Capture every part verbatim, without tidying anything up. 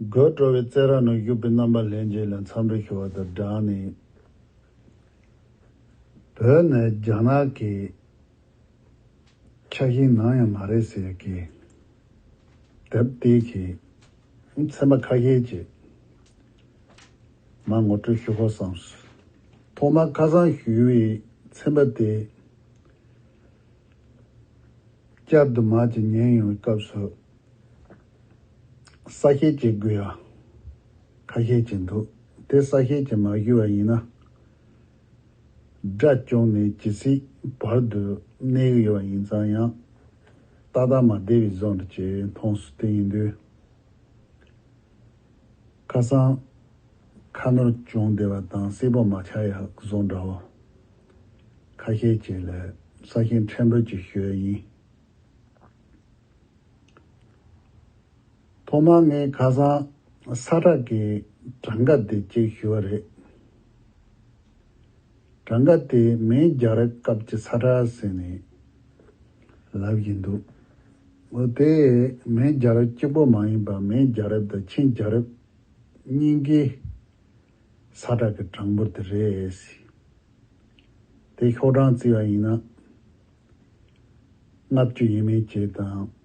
དགོད་བྲོ་བའི་རྩེད་ར་ནང་བཞུགས་པའི་རྣམ་པ་ལྷན་རྒྱས་ལ་འཚམས་འདྲི་ཞུ་བ་དང་སྦྲགས་ནས། བོད་ནས་རྒྱ་ནག་གི་ཆ་ཤས་ནམ་ཡང་མ་རེད་ཟེར་གི་དེབ་དེ་གི་ཚན་པ་ཁ་ཤས་ཅིག་མར་ངོ་སྤྲོད་ཞུ་དགོས་བསམས་སོང་། ཐོག་མར་ཁ་སང་ཞུས་པའི་ཚན་པ་དེ་བསྐྱར་དུ་མར་ཅིག་ཉན་ཡོང་བའི་སྐབས་སུ། གསལ་བཤད་ཅིག་དགོས་ཡ་ཁ་ཤས་ཅིག་འདུག་དེ་གསལ་བཤད་ཅིག་མ་ཞུས་པ་ཡིན་ན། དགྲ་བཅོམ་ནས་ཇི་སྲིད་བར་དུ་གནས་ཀྱི་ཡོད་པ་ཡིན་ཙང་ཡང་ཏག་ཏག་མ་བསྡད་པའི་བཟོ་འདྲ་ཅིག་མཐོང་སོང་། དེ་ཡིན་དུས་ཁ་སང་ཁ་ནོར་བྱུང་བསྡད་པ་དང་གསལ་པོ་མ་ཆགས་ཡ་བཟོ་འདྲ་བོ་ཁ་ཤས་ཅིག་ལ་གསལ་བཤད་ཕྲན་བུ་ཅིག་ཞུ་ཡ་ཡིན། ཐོག་མར་ངས་ཁ་སང་ས་ཁྲ་གི་གྲངས་ཀ་དེ་གཅིག་ཞུ་བ་རེད། གྲངས་ཀ་དེ་མིང་རྒྱལ་རབས་སྐབས་ཀྱི་ས་ཁྲ་ཟེར་ནས་ལབ་ཀྱི་འདུག་འོ་དེ་མིང་རྒྱལ་རབས་གཅིག་པོ་མ་ཡིན་པར་མིང་རྒྱལ་རབས་དང་ཆིང་རྒྱལ་རབས་གཉིས་ཀའི་ས་ཁྲ་གི་གྲངས་འབོར་དེ་རེད། དེ་ཤོག་གྲངས་བརྩིས་པ་ཡིན་ན་ལྔ་བཅུ་ཡས་མས་བྱས་དང་།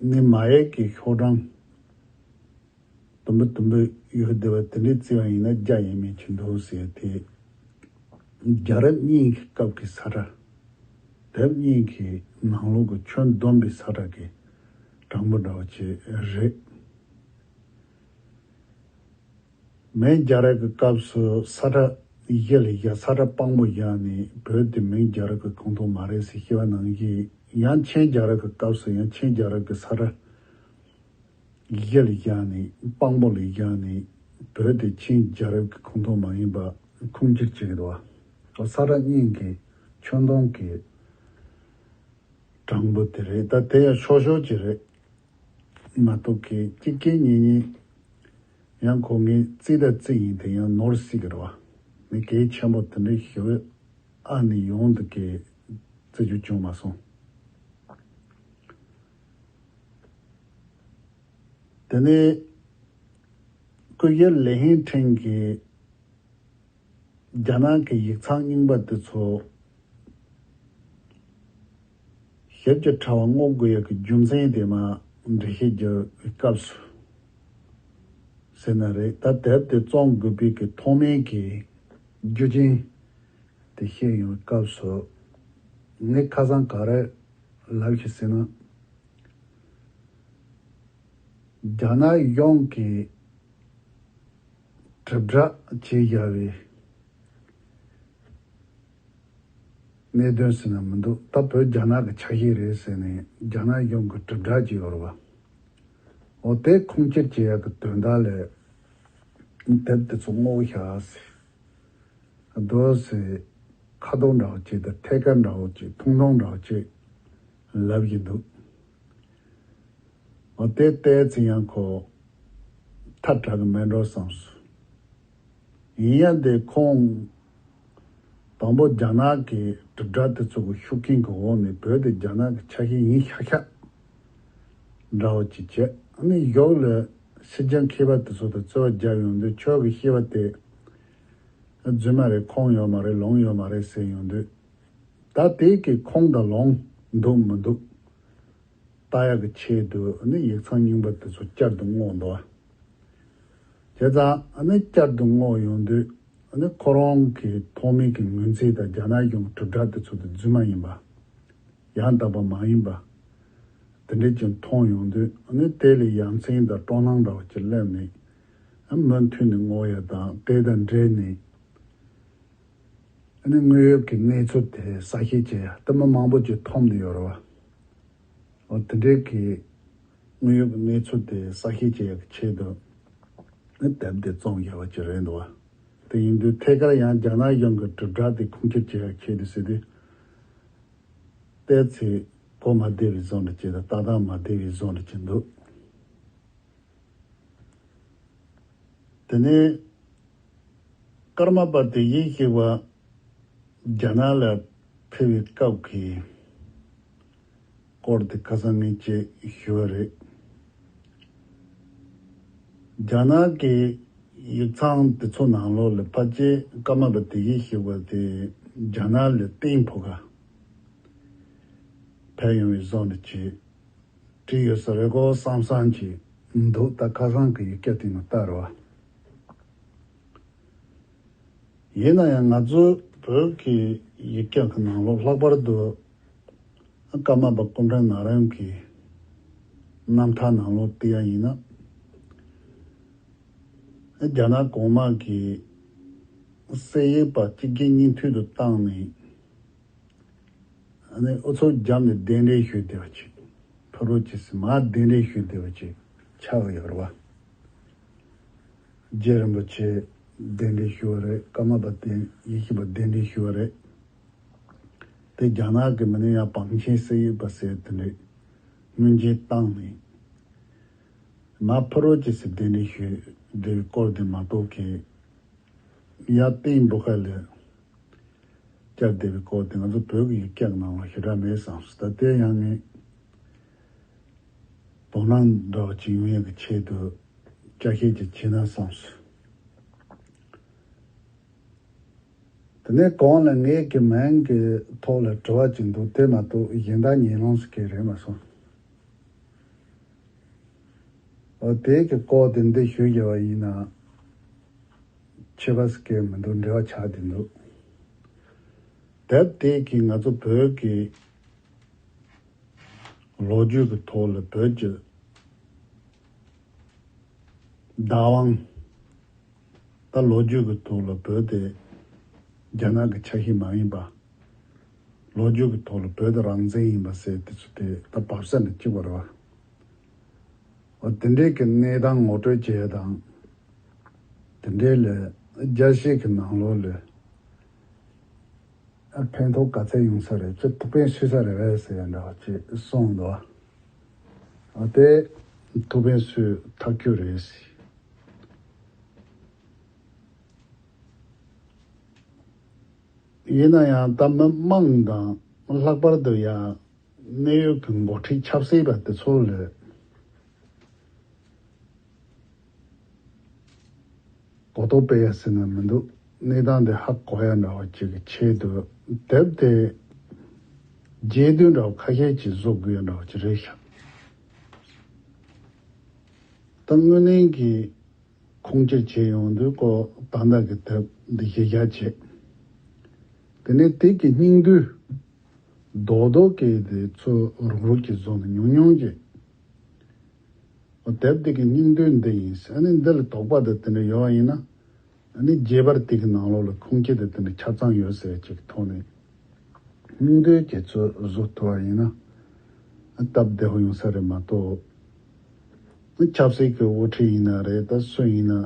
ནི་མ་ཡས་ཀྱི་ཤོག་གྲངས་དུམ་བུ་དུམ་བུ་ཡོད་བསྡད་པ་དེ་འདྲས་བརྩིས་པ་ཡིན་ན་བརྒྱ་ཡས་མས་བྱེད་འདུག་ཟེར་དེ། རྒྱལ་རབས་གཉིས་ཀྱི་སྐབས་ཀྱི་ས་ཁྲ། དེབ་གཉིས་ཀྱི་ནང་ལོགས་ཀྱི་ཁྱོན་བསྡོམས་པའི་ས་ཁྲ་གི་གྲངས་འབོར་འདྲ་བོ་ཅིག་རེད། མིང་རྒྱལ་རབས་ཀྱི་སྐབས་སུ་ས་ཁྲ་གཞི་ལ་བཞག་ས་ཁྲ་དཔང་པོ་བཞག་ནས་བོད་དེ་མིང་རྒྱལ་རབས་ཀྱི་ཁོངས་གཏོགས་མ་རེད་ཟེར་བཤད་པ་ནང་བཞིན། ཡང་ཆིང་རྒྱལ་རབས་ཀྱི་སྐབས་སུ་ཡང་ཆིང་རྒྱལ་རབས་ཀྱི་ས་ཁྲ་གཞི་ལ་བཞག་ནས་དཔང་པོ་ལ་བཞག་ནས་བོད་དེ་ཆིང་རྒྱལ་རབས་ཀྱི་ཁོངས་གཏོགས་མ་ཡིན་པ་ཁུངས་སྐྱེལ་བྱེད་ཀྱི་འདུག་བ། ས་ཁྲ་གཉིས་ཀྱི་ཁྱོན་བསྡོམས་ཀྱི་གྲངས་འབོར་དེ་རེད། ད་དེ་ཡང་ཤོར་ཤོར་གྱི་རེད་མ་གཏོགས་གི་གཅིག་གཅིག་གཉིས་གཉིས། ཡང་ཁོ་ངས་རྩིས་ད་རྩིས་ཡིན་དེ་ཡང་ནོར་སྲིད་ཀྱི་རེད་བ། ངས་གལ་ཆེན་པོ་དེ་འདྲའི་ཞུ་ཨ་ནི་ཡོང་འདུག་གི་རྩི་རྒྱུ་བྱུང་མ་སོང་། དེ་ནས་སྐུ་ཞབས་ལི་ཧིན་ཁྲིན་གྱིས་རྒྱ་ནག་གི་ཡིག་ཚང་རྙིང་པ་དེ་ཚོ་ཞིབ་ཀྱི་ཕྲ་བ་བསྔོག་དགོས་ཡག་གི་རྒྱུ་མཚན་དེ་མར་འགྲེལ་བཤད་རྒྱག་པའི་སྐབས་སུ་ཟེར་ན་རེད། ད་དེབ་དེ་བཙོང་དགོས་པའི་གི་ཐོག་མའི་གི་རྒྱུ་རྐྱེན་དེ་བཤད་ཡོང་བའི་སྐབས་སུ། ངས་ཁ་སང་ག་རེ་ལབ་ཤེས་ཟེར་ན། རྒྱ་ནག་གཞུང་གིས་དྲིལ་བསྒྲགས་བྱས་བཞག་པའི་གནད་དོན་ཟེར་ན་མི་འདུག་ད་བོད་རྒྱ་ནག་གི་ཆ་ཤས་རེད་ཟེར་ནས་རྒྱ་ནག་གཞུང་གིས་དྲིལ་བསྒྲགས་བྱས་ཡོད་རེད་བ། འོ་དེ་ཁུངས་སྐྱེལ་བྱེད་ཡག་གི་དོན་དག་ལ་དེབ་དེ་ཚོ་བསྔོགས་བཞག་ཟེར། རྡོ་སེ་ཁ་དོག་འདྲ་བོ་ཅིག་དང་ཐད་ཀར་འདྲ་བོ་ཅིག་ཐུང་ཐུང་འདྲ་བོ་ཅིག་ལབ་ཀྱི་འདུག་འོ་དེ་བལྟས་ཚེ་ཡང་ཁོ་ཐལ་དྲགས་ཀྱི་མེད་འགྲོ་བསམས་སོང་། ཡིན་ཡང་དེ་ཁོང་དང་པོ་རྒྱ་ནག་གི་དྲིལ་བསྒྲགས་དེ་ཚོ་གི་ཤུགས་རྐྱེན་གྱི་འོག་ནས་བོད་དེ་རྒྱ་ནག་གི་ཆ་ཤས་ཡིན་ཤག་ཤག་འདྲ་བོ་ཅིག་བྱས། ཨ་ནི་གཞུག་ལ་ཕྱི་རྒྱལ་མཁས་པ་དེ་ཚོ་དང་རྩོད་པ་བརྒྱབ་ཡོང་དུས་ཁྱོད་ཀྱི་བཤད་པ་དེ་རྫུན་མ་རེད། ཁུངས་ཡོད་མ་རེད། ལོང་ཡོད་མ་རེད་ཟེར་ཡོང་དུས། ད་དེ་གི་ཁུངས་དང་ལོང་འདུག་མི་འདུག་ལྟ་ཡག་གི་ཆེད་དུ་ཨ་ནི་ཡིག་ཚང་རྙིང་པ་དེ་ཚོ་བསྐྱར་དུ་བསྔོགས་འདུག་བ། བྱས་ཙང་ཨ་ནི་བསྐྱར་དུ་བསྔོགས་ཡོང་དུས་ཨ་ནི་ཁོ་རང་གི་ཐོག་མའི་གི་ངོས་འཛིན་དང་རྒྱ་ནག་གཞུང་གི་དྲིལ་བསྒྲགས་དེ་ཚོ་དེ་རྫུན་མ་ཡིན་པ། ཡང་དག་པ་མ་ཡིན་པ། དེ་འདྲ་ཅིག་མཐོང་ཡོང་དུས་ཨ་ནི་དེ་ལ་ཡ་མཚན་དང་སྤྲོ་སྣང་འདྲ་བོ་ཅིག་སླེབས་ནས། ཨ་མུ་མཐུད་ནས་བསྔོགས་ཡ་དང་དེ་དང་འབྲེལ་ནས། ཨ་ནི་དངོས་ཡོད་ཀྱི་གནས་ཚུལ་དེ་གསལ་བཤད་བྱེད་ཡ་ད་མི་མང་པོ་ཅིག་མཐོང་བསྡད་ཡོད་རེད་བ། འོ་དེ་འདྲའི་གི་དངོས་ཡོད་ཀྱི་གནས་ཚུལ་དེ་གསལ་བཤད་བྱེད་ཡ་གི་ཆེད་དུ་ཨ་དེབ་དེ་བཙོང་བཞག་པ་ཅིག་རེད་འདུག་བ། དེ་ཡིན་དུས་ཐད་ཀར་ཡང་རྒྱ་ནག་གཞུང་གི་དྲིལ་བསྒྲགས་དེ་ཁུངས་སྐྱེལ་བྱེད་ཡ་གི་ཆེད་དུ་ཟེར་དུས། བལྟས་ཚེ་གོ་མ་བདེ་བའི་བཟོ་འདྲ་ཅིག་དང་ཏག་ཏག་མ་བདེ་བའི་བཟོ་འདྲ་ཅིག་འདུག་དེ་ནས་ཀརྨ་པ་དེ་ཡིན་ཞིག་པ་རྒྱ་ནག་ལ་ཕེབས་པའི་སྐབས་ཀྱི་སྐོར་དེ་ཁ་སང་ངས་ཅིག་ཞུས་པ་རེད། རྒྱ་ནག་གི་ཡིག་ཚང་དེ་ཚོ་ནང་ལོགས་ལ་ཕལ་ཆེར་ཀརྨ་པ་བདེ་སྐྱིད་ཞེས་པ་དེ་རྒྱ་ནག་ལ་ཏིང་ཕོ་ཁ་ཕེབས་ཡོང་བའི་བཟོ་འདྲ་ཅིག་བྲིས་ཡོད་ས་རེད་གོ་བསམ་བསམ་གྱི་འདུག་ད་ཁ་སང་གི་ཡིག་སྐྱག་དེ་ནས་ལྟ་རོགས། ཡིན་ན་ཡང་ང་ཚོ་བོད་ཀྱི་ཡིག་སྐྱག་གི་ནང་ལོགས་ལྷག་པར་དུ་ཀརྨ་པ་སྐུ་ཕྲེང་ན་རིམ་གྱི་རྣམ་ཐར་ནང་ལོགས་བལྟས་ཡ་ཡིན་ན། རྒྱ་ནག་གོང་མ་གིས་གསེར་ཡིག་པ་གཅིག་རྐྱེན་གཉིས་མཐུད་དུ་བཏང་ནས། ཨ་ནི་ཨུ་ཚུགས་བརྒྱབ་ནས་གདན་འདྲེན་ཞུས་བསྡད་པ་ཅིག་ཕ་རོལ་ཅིག་སི་མར་གདན་འདྲེན་ཞུས་བསྡད་པ་ཅིག་ཆགས་ཡོད་རེད་བ། རྗེ་རིན་པོ་ཆེ་གདན་འདྲེན་ཞུས་པ་རེད། ཀརྨ་པ་བསྟེན་ཡེ་ཤེས་པ་གདན་འདྲེན་ཞུས་པ་རེད། དེ་རྒྱ་ནག་གི་མི་ནི་ཡང་བང་ཆེན་གསེར་ཡིག་པ་ཟེར་དེ་འདྲས་སྔོན་རྗེས་བཏང་ནས་མར་ཕ་རོལ་ཅིག་སི་གདན་འདྲེན་ཞུས་བསྡད་པའི་སྐོར་དེ་མ་གཏོགས་ཀྱི། ཡར་སྟེང་འབུ་ཁ་ལས་བསྐྱར་བསྡད་པའི་སྐོར་དེ་ང་ཚོ་བོད་ཀྱི་ཡིག་སྐྱག་ནང་ལ་ཞེ་དྲག་མེད་བསམ་སོང་། ད་དེ་ཡང་ངས་དོ་སྣང་འདྲ་བ་ཅིག་ཡོང་ཡག་གི་ཆེད་དུ་ཅ་ཤེས་ཅིག་བྱས་ན་བསམ་སོང་། དེ་ནས་གོང་ལ་ངས་ཀྱི་མིང་གི་ཐོག་ལ་དྲི་བ་ཅིག་འདུག་དེ་མ་གཏོགས་གཞན་དག་ཉན་ལོང་ཟེར་མཁན་རེད་མ་སོང་། འོ་དེ་གི་སྐོར་དེ་འདི་ཞུ་རྒྱུ་བ་ཡིན་ན་ཆེ་བ་ཟེར་མཁན་མི་འདུག་འབྲེལ་བ་ཆགས་བསྡད་འདུག་དེབ་དེ་གིས་ང་ཚོ་བོད་ཀྱི་ལོ་རྒྱུས་ཀྱི་ཐོག་ལ་བོད་ཀྱི་བདག་དབང་། ད་ལོ་རྒྱུས་ཀྱི་ཐོག་ལ་བོད་དེ་རྒྱ་ནག་གི་ཆ་ཤས་མ་ཡིན་པ། ལོ་རྒྱུས་ཀྱི་ཐོག་ལ་བོད་དེ་རང་བཙན་ཡིན་པ་ཟེར་དེ་ཚོ་དེ་ད་བབས་ས་ནས་གཅིག་པ་རེད་བ། འོ་དེ་འདྲའི་གི་གནས་སྟངས་ངོ་སྤྲོད་བྱེད་ཡ་དང་། དེ་འདྲའི་ལས་རྒྱལ་སྤྱིའི་གི་ནང་ལོགས་ལས་ཨ་ཕན་ཐོགས་ག་ཚད་ཡོང་ས་རེད། ཅི་ཐུགས་ཕན་གསོས་ས་རེད་བས་ཟེར་ཡ་འདྲ་བ་ཅིག་གསུངས་འདུག་འོ་དེ་ཐུགས་ཕན་གསོས་ཐག་ཆོད་རེད། ཡིན་ན་ཡང་ད་མི་མང་དང་ལྷག་པར་དུ་ཡང་གནད་ཡོད་ཀྱི་འགོ་ཁྲིད་ཆབ་སྲིད་པ་དེ་ཚོ་ལ་གོ་རྟོགས་སྤེལ་ཡ་ཟེར་ན་མི་འདུག་གནས་སྟངས་དེ་ཧ་གོ་ཡ་འདྲ་བ་ཅིག་གི་ཆེད་དུ་དེབ་དེ་རྒྱས་བསྡུས་འདྲ་བ་ཁ་ཤས་ཅིག་བཟོ་དགོས་ཡ་འདྲ་བ་ཅིག་རེད་ཤག་ད་དངོས་གནས་ཀྱི་ཁུངས་སྐྱེལ་བྱེད་ཡོང་དུས་ཀོ་ད་ལྟ་གི་དེབ་འདི་གཞི་བཞག་བྱས། དེ་ནས་དེབ་ཀྱི་སྙིང་བསྡུས་རྡོག་རྡོག་གི་དེ་ཚོ་རུག་རུག་གི་བཟོ་ནས་ཉུང་ཉུང་གི་འོ་དེབ་དེ་གི་སྙིང་བསྡུས་འདི་ཡིན། ཨ་ནི་འདི་ལ་དོགས་པ་དང་དེ་འདྲ་ཡོད་པ་ཡིན་ན། ཨ་ནི་རྒྱས་པར་དེ་གི་ནང་ལོགས་ལ་ཁུངས་སྐྱེལ་དང་དེ་འདྲ་ཆ་ཚང་ཡོད་ཟེར་ཅིག་ཐོག་ནས་སྙིང་བསྡུས་དེ་ཚོ་བཟོ་ཐུབ་པ་ཡིན་ན་སྟབས་བདེ་པོ་ཡོང་ས་རེད་མ་གཏོགས། ཆབ་སྲིད་ཀྱི་དབུ་ཁྲིད་ཡིན་ན་རེད། ད་སུ་ཡིན་ན་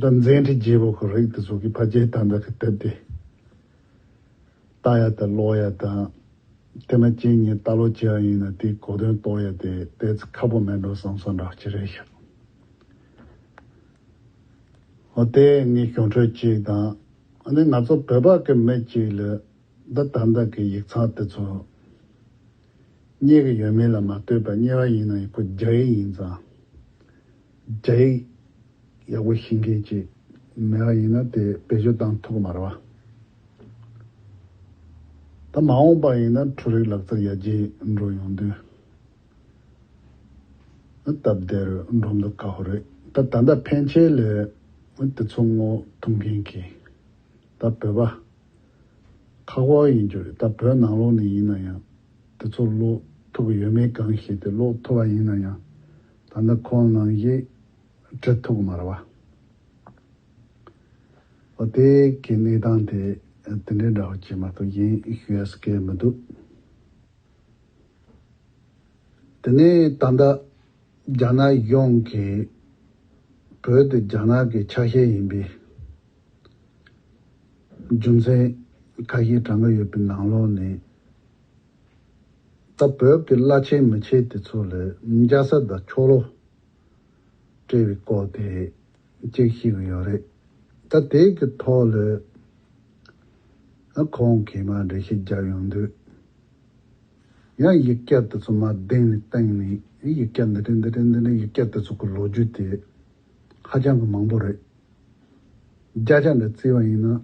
ད་མཛད་འཕྲིན་རྒྱས་པོ་གི་རིགས་དེ་ཚོ་གི་ཕལ་ཆེར་ད་ལྟ་གི་དེབ་དེ་ལྟ་ཡ་དང་ཀློག་ཡ་དང་། དེ་མ་ཅིག་ཉིད་ལྟ་ཀློག་བྱེད་ཡ་ཡིན་ན་དེའི་གོ་དོན་རྟོགས་ཡ་དེ་ཏོག་ཙམ་ཁག་པོ་མེད་འགྲོ་བསམ་སོང་འདྲ་ཅིག་རེད་ཤག་འོ་དེ་ངས་ཞུ་འཕྲོས་གཅིག་དང་། ཨ་ནི་ང་ཚོ་བོད་པ་གི་མི་གཅིག་ལ་ད་ད་ལྟ་གི་ཡིག་ཚང་དེ་ཚོ་རྙེད་གི་ཡོད་མེད་ལ་མ་ལྟོས་པར་རྙེད་པ་ཡིན་ན་ཡང་ཁོ་རྒྱ་ཡིག་ཡིན་ཙང་། རྒྱ་ཡིག་ཡག་པོ་ཤེས་མཁན་ཅིག་མེད་པ་ཡིན་ན་དེ་བེད་སྤྱོད་བཏང་ཐུབ་ཀྱི་མ་རེད་བ། ད་མ་འོངས་པ་ཡིན་ན་འཕྲུལ་རིག་ལག་རྩལ་ཡར་རྒྱས་འགྲོ་ཡོང་དུས་སྟབས་བདེ་རུ་འགྲོ་མདོག་ཁ་པོ་རེད། ད་ད་ལྟ་ཕན་ཆད་ལས་དེ་ཚོ་ངོ་ཐུག་མཁན་གྱི་ད་བོད་པ་ཁག་པོ་ཡིན་རྒྱུ་རེད། ད་བོད་ནང་ལོགས་ནས་ཡིན་ན་ཡང་དེ་ཚོ་ཀློག་ཐུབ་ཀྱི་ཡོད་མེད་གང་ཤེས་ཏེ། ཀློག་ཐུབ་པ་ཡིན་ན་ཡང་ད་ལྟ་ཁོང་ནང་བཞིན་འབྲི་ཐུབ་ཀྱི་མ་རེད་བ། འོ་དེ་གི་གནས་སྟངས་དེ་དེ་འདྲའི་འདྲ་བོ་ཅིག་མ་གཏོགས་གཞན་ཞུ་ཡ་སྐད་མི་འདུག་དེ་ནས་ད་ལྟ་རྒྱ་ནག་གཞུང་གིས་བོད་དེ་རྒྱ་ནག་གི་ཆ་ཤས་ཡིན་པའི་རྒྱུ་མཚན་ཁ་ཤས་དྲངས་ཀྱི་ཡོད་པའི་ནང་ལོགས་ནས། ད་བོད་ཀྱི་བླ་ཆེན་མི་ཆེན་དེ་ཚོ་ལ་རྒྱལ་ས་དང་ཆོ་ལོ་སྤྲད་པའི་སྐོར་དེ་གཅིག་ཤེས་ཀྱི་ཡོད་རེད། ད་དེ་གི་ཐོག་ལ་ཨ་ཁོང་གིས་མར་འགྲེལ་བཤད་རྒྱག་ཡོང་དུས། ཡང་ཡིག་སྐྱག་དེ་ཚོ་མར་གདན་ནས་བཏིང་ནས་ཡིག་སྐྱག་འདི་འདྲ་འདི་འདྲ་འདི་འདྲ་ཡིག་སྐྱག་དེ་ཚོ་གི་ལོ་རྒྱུས་དེ་ ཧ་ཅང་གི་མང་པོ་རེད། བརྒྱ་ཆ་འདྲ་བརྩིས་པ་ཡིན་ན།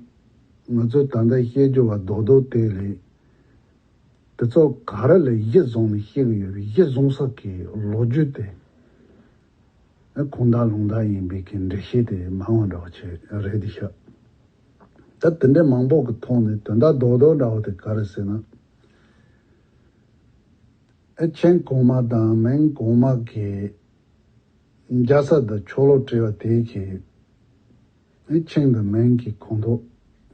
ང་ཚོས་ད་ལྟ་བཤད་རྒྱུ་བ་རྡོག་རྡོག་དེ་ལས། དེ་ཚོ་ག་རེ་ལ་གཞི་བཟུང་ནས་བཤད་ཀྱི་ཡོད་པའི་གཞི་བཟུང་ས་གི་ལོ་རྒྱུས་དེ། ཨ་ཁུངས་དག་ལུང་དག་ཡིན་པའི་གི་འགྲེལ་བཤད་དེ་མང་བ་འདྲ་བ་ཆེ་རེད་དེ་ཤག་ད་དེ་འདྲའི་མང་པོ་གི་ཐོག་ནས་དོན་དག་རྡོག་རྡོག་འདྲ་བོ་དེ་ག་རེ་ཟེར་ན། ཨ་ཆིང་གོང་མ་དང་མིང་གོང་མ་གི་རྒྱལ་ས་དང་ཆོ་ལོ་སྤྲད་པ་དེ་གི་ཨ་ཆིང་དང་མིང་གི་ཁོངས་གཏོགས་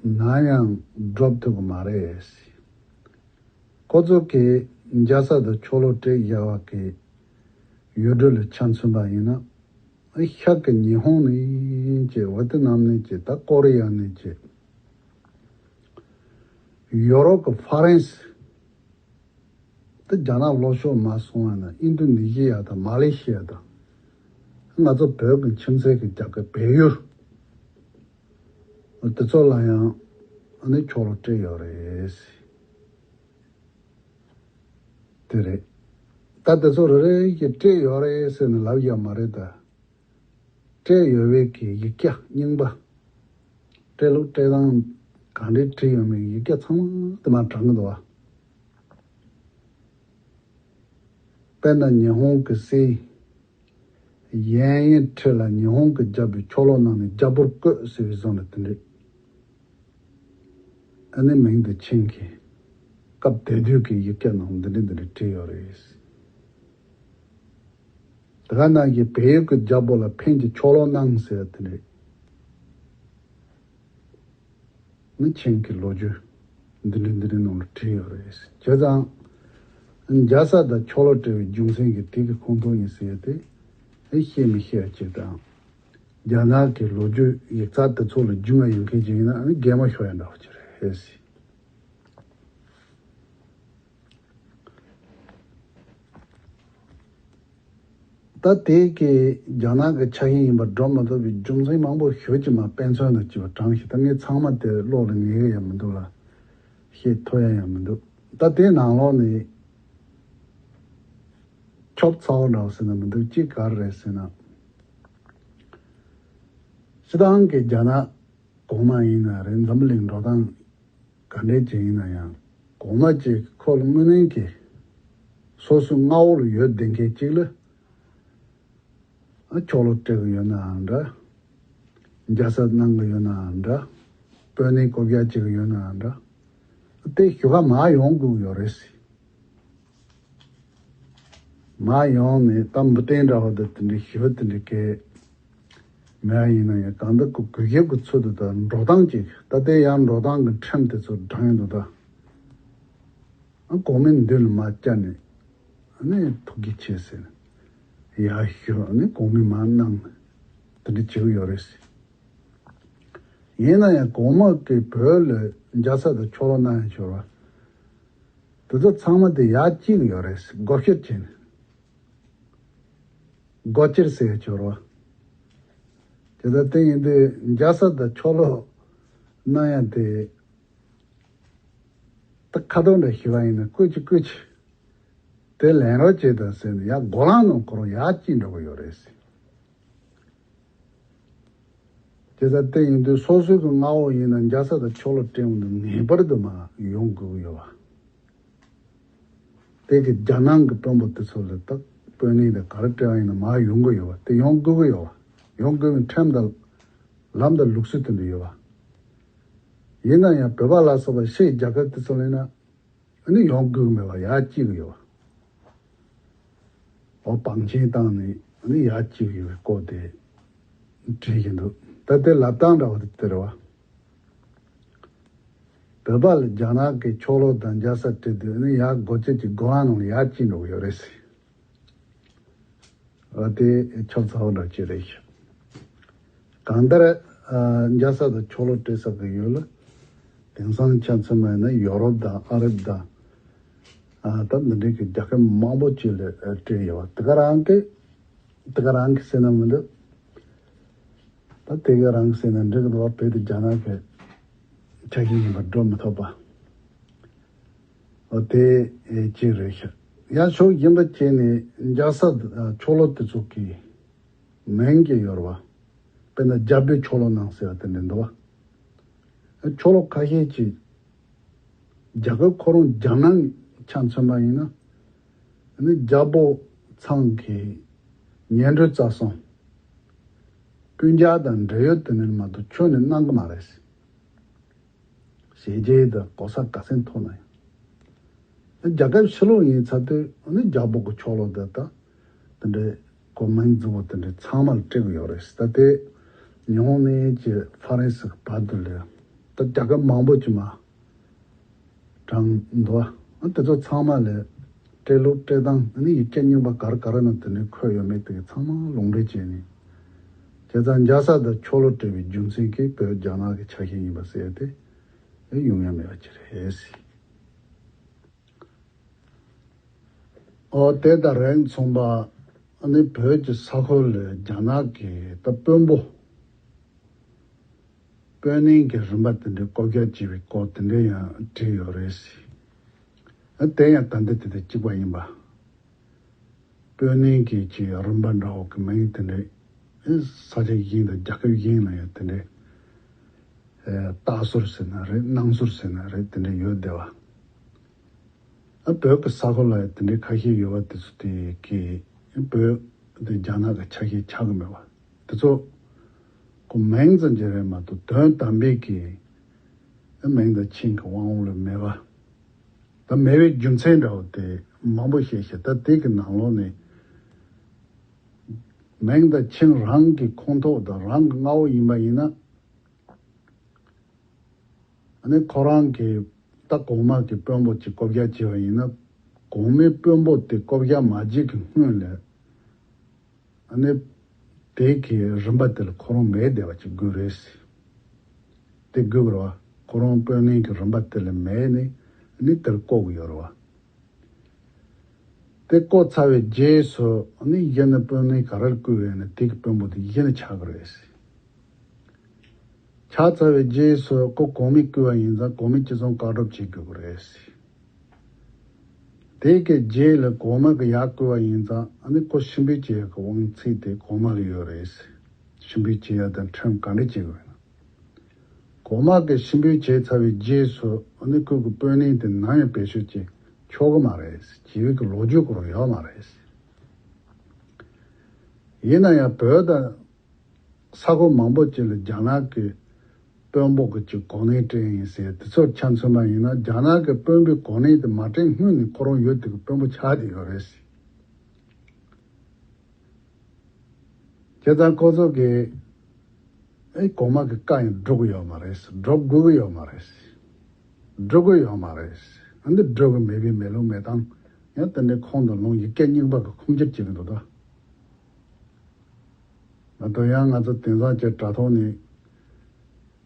ནམ་ཡང་འགྲོ་ཐུབ་ཀྱི་མ་རེད། ཁོ་ཚོ་གི་རྒྱལ་ས་དང་ཆོ་ལོ་སྤྲད་བཞག་པ་གི་ཡུལ་གྲུ་ལ་ཆ་མཚོན་པ་ཡིན་ན། ཨ་ཤར་གི་ཉི་ཧོང་ནས་ཅེ། ཝེ་ཏི་ནམ་ནས་ཅེ། ད་ཀོ་རི་ཡ་ནས་ཅེ། ཡོ་རོབ་གི་ཧྥ་རན་སི། ད་རྒྱ་ནག་ལོག་ཕྱོགས་མར་སོང་བ་ན་ཨིན་ཌོ་ནི་ཤི་ཡ་དང་མ་ལེ་ཤི་ཡ་དང་། ང་ཚོ་བོད་ཀྱི་ཁྱིམ་མཚེས་ཀྱི་རྒྱ་གར་བལ་ཡུལ། དེ་ཚོ་ལ་ཡང་ཨ་ནི་ཆོ་ལོ་སྤྲད་ཡོད་རེད། དེ་རེད། ད་དེ་ཚོ་རེ་རེ་གིས་སྤྲད་ཡོད་རེད་ཟེར་ནས་ལབ་ཡ་མ་རེད་ད། སྤྲད་ཡོད་པའི་གི་ཡིག་བརྒྱ་རྙིང་པ། སྤྲད་ལུགས་སྤྲད་སྟངས་ག་འདྲས་བྲིས་ཡོད་མེད་ཡིག་བརྒྱ་ཚང་མ་དེ་མར་དྲངས་གི་འདུག་བ། དཔེར་ན་ཉི་ཧོང་གི་སྲིད་ཡན་ཡིན་ཁྲི་ལ་ཉི་ཧོང་གི་རྒྱལ་པོས་ཆོ་ལོ་གནང་ནས་རྒྱལ་པོར་བསྐོས་ཟེར་བའི་བཟོ་འདྲ་དེ་འདྲས། ཨ་ནི་མིང་དེ་ཆིང་གི་སྐབས་དེ་དུས་ཀྱི་ཡིག་བརྒྱ་ནང་འདི་འདྲ་འདི་འདྲ་བྲིས་ཡོད་རེད། དེ་ག་ནང་གི་བལ་ཡུལ་གྱི་རྒྱལ་པོ་ལ་ཕན་གྱི་ཆོ་ལོ་གནང་ཟེར་དེ་འདྲ། ནི་ཆིང་གི་ལོ་རྒྱུས་འདི་འདྲ་འདི་འདྲ་ནང་ལ་བྲིས་ཡོད་རེད། བྱས་ཙང་རྒྱལ་ས་དང་ཆོ་ལོ་སྤྲད་པའི་རྒྱུ་མཚན་གྱིས་དེ་གི་ཁོངས་གཏོགས་ཡིན་ཟེར་ཏེ། ཨེ་ཤེས་མི་ཤེས་ཅིག་དང་། རྒྱ་ནག་གི་ལོ་རྒྱུས་ཡིག་ཚགས་དེ་ཚོ་ལ་རྒྱུས་མངའ་ཡོད་མཁན་ཅིག་ཡིན་ན་ཨ་ནི་གད་མོ་ཤོར་ཡ་འདྲ་བོ་ཅིག་རེད་ཟེར། ད་དེ་གི་རྒྱ་ནག་གི་ཆ་ཤས་ཡིན་པ་སྒྲོ་མ་ཐུབ་པའི་རྒྱུ་མཚན་མང་པོ་ཞེ་ཅིག་མར་དཔེ་མཚོན་དང་བཅས་པ་དྲངས་ཤིག་ད་ངས་ཚང་མ་དེ་བློ་ལ་ངེས་ཀྱི་ཡང་མི་འདུག་ལ། ཤེས་ཐུབ་ཡ་ཡང་མི་འདུག་ད་དེའི་ནང་ལོགས་ནས་ཁྱོབ་ཚ་བོ་འདྲ་བོ་ཟེར་ན་མི་འདུག་གཅིག་ག་རེ་རེད་ཟེར་ན། སྤྱིར་བཏང་གི་རྒྱ་ནག་གོང་མ་ཡིན་ན་རེད། འཛམ་བུ་གླིང་འགྲོ་སྟངས་ག་འདྲས་ཅིག་ཡིན་ན་ཡང་། གོང་མ་ཅིག་ཁོ་ལ་དངོས་གནས་ཀྱི་སོ་སོའི་མངའ་འོག་ལ་ཡོད་བསྡད་མཁན་ཅིག་ལ། ཨ་ཆོ་ལོ་སྤྲད་གི་ཡོད་ནའང་འདྲ། རྒྱལ་ས་གནང་གི་ཡོད་ནའང་འདྲ། དཔོན་གནས་བསྐོ་རྒྱ་བྱེད་གི་ཡོད་ནའང་འདྲ། དེ་ཞུ་ག་མར་ཡོང་དགོས་ཀྱི་ཡོད་རེད་ཟེར། མར་ཡོང་ནས་གཏམ་འབུ་སྟེང་འདྲ་བ་དང་དེ་འདྲའི་ཞུ་བ་དེ་འདྲའི་སྐད་མེད་པ་ཡིན་ན་ཡང་གང་ལྟར་ཁོ་གུས་ཞབས་ཀྱི་ཚུལ་དུ་དང་འགྲོ་སྟངས་ཅིག་ད་ལྟའི་ཡང་འགྲོ་སྟངས་ཀྱི་ཁྲིམས་དེ་ཚོ་བགྲངས་ཡོང་དུས་ད། ཨ་གོང་མའི་མདུན་ལ་མར་བཅར་ནས་ཨ་ནི་ཐུགས་རྗེ་ཆེ་ཟེར་ནས་ཡར་ཞུ། ཨ་ནི་གོང་མའི་མར་གནང་དེ་འདྲ་བྱེད་ཀྱི་ཡོད་རེད་ཟེར། ཡིན་ན་ཡང་གོང་མ་གིས་བོད་ལ་རྒྱལ་ས་དང་ཆོ་ལོ་གནང་ཡ་འབྱོར་བ། དེ་ཚོ་ཚང་མ་དེ་ཡར་བསྐྱིས་ཡོད་རེད། སྒོ་ཕྱིར་བྱས་ནས། སྒོ་ཕྱིར་ཟེར་ཡ་འབྱོར་བ། དེ་ལྟར་དེ་ཡིན་དུས་རྒྱལ་ས་དང་ཆོ་ལོ་གནང་ཡ་དེ། ད་ཁ་ཐོག་འདྲ་ཞུ་བ་ཡིན་ན་སྐུ་མཁྱེན་སྐུ་མཁྱེན། དེ་ལེན་རོགས་བྱེད་དང་ཟེར་ནས་ཡར་སྒོ་ལང་ནང་ཁོ་རང་ཡར་བསྐྱིས་འགྲོ་གི་ཡོད་རེད་ཟེར། དེ་ལྟར་དེ་ཡིན་དུས་སོ་སོའི་གི་མངའ་འོག་ཡིན་ན་རྒྱལ་ས་དང་ཆོ་ལོ་སྤྲད་འོང་དུས་ངེས་པར་དུ་མར་ཡོང་དགོས་ཀྱི་ཡོད་པ། དེ་གི་རྒྱ་ནག་གི་དཔོན་པོ་དེ་ཚོ་ལ་ད་དཔོན་གནས་དང་ག་རེ་སྤྲད་པ་ཡིན་ན་མར་ཡོང་གི་ཡོད་པ། དེ་ཡོང་དགོས་ཀྱི་ཡོད་པ། ཡོང་དགོས་པའི་ཁྲིམས་དང་ལམ་དང་ལུགས་སྲོལ་དེ་འདྲ་ཡོད་པ། ཡིན་ན་ཡང་བོད་པ་ལ་སོགས་པ་ཕྱི་རྒྱལ་ཁབ་དེ་ཚོ་ལ་ཡིན་ན། ཨ་ནི་ཡོང་དགོས་མེད་པ་ཡར་བསྐྱིས་ཀྱི་ཡོད་པ། འོ་བང་ཆེན་བཏང་ནས་ཨ་ནི་ཡར་བསྐྱིས་ཀྱི་ཡོད་པའི་སྐོར་དེ་བྲིས་ཀྱི་འདུག་ད་དེ་ལབ་སྟངས་འདྲ་བ་དེ་རེད་བ། བོད་པ་ལ་རྒྱ་ནག་གི་ཆོ་ལོ་དང་རྒྱལ་ས་སྤྲད་དུས་ཨ་ནི་ཡར་སྒོ་ཕྱི་གི་སྒོ་ལང་ནང་ལ་ཡར་བསྐྱིས་འགྲོ་གི་ཡོད་རེད་ཟེར། འོ་དེ་ཁྱབ་ཚ་བོ་འདྲ་ཅིག་རེད་ཤག་གང་ལྟར། ཨ་རྒྱལ་ས་དང་ཆོ་ལོ་སྤྲད་ས་གི་ཡུལ་ལ། དེང་སང་ཆ་མཚོན་པ་ཡིན་ན་ཡོ་རོབ་དང་ཨ་རབ་དང་། ཨ་ད་འདི་འདྲའི་གི་རྒྱལ་ཁབ་མང་པོ་ཅིག་ལ་ཨ་སྤྲད་ཡོད་པ། དེ་ག་རང་གི་དེ་ག་རང་གི་ཟེར་ན་མི་འདུག་ད་དེ་ག་རང་གི་ཟེར་ན་འགྲིག་གི་འདུག་བ། བོད་དེ་རྒྱ་ནག་གི་ཆ་ཤས་ཡིན་པ་སྒྲོ་མི་ཐུབ་པ། འོ་དེ་ཨེ་གཅིག་རེད་ཤག་ཡང་ཕྱོགས་གཞན་པ་བྱས་ནས་རྒྱལ་ས་ཨ་ཆོ་ལོ་དེ་ཚོ་གི་མིང་གི་ཡོད་རེད་བ། དཔེར་ན་རྒྱལ་པོའི་ཆོ་ལོ་གནང་ཟེར་བ་དེ་འདྲ་འདུག་བ། ཆོ་ལོ་ཁ་ཤས་ཅིག་རྒྱལ་ཁབ་ཁོ་རང་རྒྱ་ནག་ཆ་མཚོན་པ་ཡིན་ན། ནི་རྒྱལ་པོ་ཚང་གི་ཉེ་འབྲེལ་རྩ་གསུམ། སྤུན་ཀྱག་དང་འབྲེལ་ཡོད་དེ་འདྲ་མ་གཏོགས་ཁྱོན་ནས་གནང་གི་མ་རེད། ཞེ་རྒྱས་དང་གོ་ས་ག་ཚད་མཐོ་ན་ཡང་། རྒྱལ་ཁབ་ཕྱི་ལོགས་ཡིན་ཚར་དུས་ནི་རྒྱལ་པོ་གི་ཆོ་ལོ་དེ་དག་དེ་འདྲའི་གོ་མིང་རྫི་བོ་དེ་འདྲའི་ཚང་མར་སྤྲད་གི་ཡོད་རེད། ད་དེ་ཉི་ཧོང་ནས་ཀྱི་ཧྥ་རན་སི་གི་བར་དུ་ལས་ད་རྒྱལ་ཁབ་མང་པོ་ཅིག་མ་དྲངས་འདུག་ཨ། དེ་ཚོ་ཚང་མ་ལས་སྤྲད་ལུགས་སྤྲད་སྟངས་ནི་ཡིག་ཆ་རྙིང་པ་ག་རེ་ག་རེ་ན་དེ་ནས་འཁོད་ཡོད་མེད་དེ་གི་ཚང་མ་ལུང་འདྲེན་བྱས་ནས། བྱས་ཙང་འཇའ་ས་དང་ཆོ་ལོ་སྤྲད་པའི་རྒྱུ་མཚན་གྱིས་བོད་རྒྱ་ནག་གི་ཆ་ཤས་ཡིན་པ་ཟེར་ཏེ་ཡོང་ཡ་མེད་པ་ཅིག་རེད། ཨོ་དེ་དང་རིང་མཚུངས་པ་ནི་བོད་ཀྱི་ས་ཁུལ་ལ་རྒྱ་ནག་གི་ད་དཔོན་པོ། དཔོན་གནས་ཀྱི་རིམ་པ་དེ་འདྲའི་བཀོད་རྒྱ་བྱས་པའི་སྐོར་དེ་འདྲ་ཡང་བྲིས་ཡོད་རེད། ཨ་དེ་ཡང་ད་ལྟ་དེ་དང་གཅིག་པ་ཡིན་པ། དཔོན་གནས་ཀྱི་ཀྱི་རིམ་པ་འདྲ་བོ་གི་མིང་དེ་འདྲའི་ཨེ་ས་ཆ་གཞན་དང་རྒྱལ་ཁབ་གཞན་ལ་ཡང་དེ་འདྲའི་ཨེ་རྟགས་སོར་ཟེར་ན་རེད། རྣམ་སོར་ཟེར་ན་རེད། དེ་འདྲ་ཡོད་བསྡད་པ། ཨ་བོད་ཀྱི་ས་ཁུལ་ལ་ཡང་དེ་འདྲའི་ཁ་ཤས་ཡོད་པ་དེ་ཚོ་དེ་གི་བོད་དེ་རྒྱ་ནག་གི་ཆ་ཤས་ཆགས་ཀྱི་མེད་པ། དེ་ཚོ་ཁོ་མིང་ཙམ་ཅིག་རེད་མ་གཏོགས་དོན་དམ་པའི་གི་ཨ་མིང་དང་ཆིངས་ཀྱི་དབང་བོ་ལ་མེད་པ། ད་མེད་པའི་རྒྱུ་མཚན་འདྲ་བོ་དེ་མང་པོ་བཤད་ཤག་ད་དེ་གི་ནང་ལོགས་ནས་མིང་དང་ཆིངས་རང་གི་ཁོངས་གཏོགས་དང་རང་གི་མངའ་འོག་ཡིན་པ་ཡིན་ན། ཨ་ནི་ཁོ་རང་གི་ད་གོང་མ་གི་དཔོན་པོ་ཅིག་བསྐོ་བཞག་བྱས་པ་ཡིན་ན། གོང་མའི་དཔོན་པོ་དེ་བསྐོ་བཞག་མ་བྱས་ཀྱི་སྔོན་ལ། ཨ་ནི་དེ་གི་རིམ་པ་དེ་ལ་ཁོ་རང་མེད་བསྡད་པ་ཅིག་དགོས་རེད། དེ་དགོས་པ་རེད་བ། ཁོ་རང་དཔོན་གནས་ཀྱི་རིམ་པ་དེ་ལ་མེད་ནས་ཨ་ནི་དེར་བསྐོ་གི་ཡོད་རེད་བ། དེ་བསྐོ་ཚར་བའི་རྗེས་སུ་ཨ་ནི་གཞི་ནས་དཔོན་གནས་ག་རེར་བསྐོས་ཡོད་ན་དེ་གི་དཔོན་པོ་དེ་གཞི་ནས་ཆགས་ཀྱི་རེད། ཆགས་ཚར་བའི་རྗེས་སུ་ཁོ་གོང་མས་བསྐོས་པ་ཡིན་ཙང་གོང་མས་ཅི་གསུང་བཀའ་སྒྲུབ་བྱེད་དགོས་ཀྱི་རེད། དེ་གི་རྗེས་ལ་གོང་མ་གི་ཡར་བསྐོས་པ་ཡིན་ཙང་ཨ་ནི་ཁོ་ཕྱིར་འབུད་བྱེད་ཡག་གི་དབང་ཚད་དེ་གོང་མ་ལ་ཡོད་རེད། ཕྱིར་འབུད་བྱེད་ཡག་དང་ཁྲིམས་ག་འདྲ་བྱེད་དགོས་ན། གོང་མ་གིས་ཕྱིར་འབུད་བྱས་ཚར་བའི་རྗེས་སུ་ཨ་ནི་ཁོ་གི་དཔོན་གནས་དེ་ནམ་ཡང་བེད་སྤྱོད་བྱེད་ཆོག་གི་མ་རེད། བྱེད་ཡག་གི་ལོ་རྒྱུས་ཁོ་རང་ཡོད་མ་རེད། ཡིན་ན་ཡང་བོད་དང་། ས་ཁུལ་མང་པོ་ཅིག་ལ་རྒྱ་ནག་གི་དཔོན་པོ་གི་ཅིག་གོ་གནས་སྤྲད་ཡིན་ཟེར་དེ་ཚོར་ཆ་མཚོན་པ་ཡིན་ན་རྒྱ་ནག་གི་དཔོན་པོའི་གོ་གནས་དེ་མ་སྤྲད་སྔོན་ནས་ཁོ་རང་ཡོད་དེ་གི་དཔོན་པོ་ཆགས་བསྡད་ཡོད་རེད་ཟེར། བྱས་ཙང་ཁོ་ཚོ་གིས་ཨེ་གོང་མ་གི་བཀའ་ཡང་སྒྲུབ་གི་ཡོད་མ་རེད། སྒྲུབ་དགོས་གི་ཡོད་མ་རེད། སྒྲུབ་གི་ཡོད་མ་རེད། ཨ་འདི་སྒྲུབ་གི་མེད་པའི་མེད་ལུགས་མེད་སྟངས་ཡང་དེ་འདྲའི་ཁོང་དང་ལུང་ཡི་གེ་རྙིང་པ་གི་ཁུངས་སྐྱེལ་བྱེད་གི་འདུག་ད། ང་ཚོ་ཡང་ང་ཚོ་དེང་སང་ཀྱི་དྲ་ཐོག་ནས་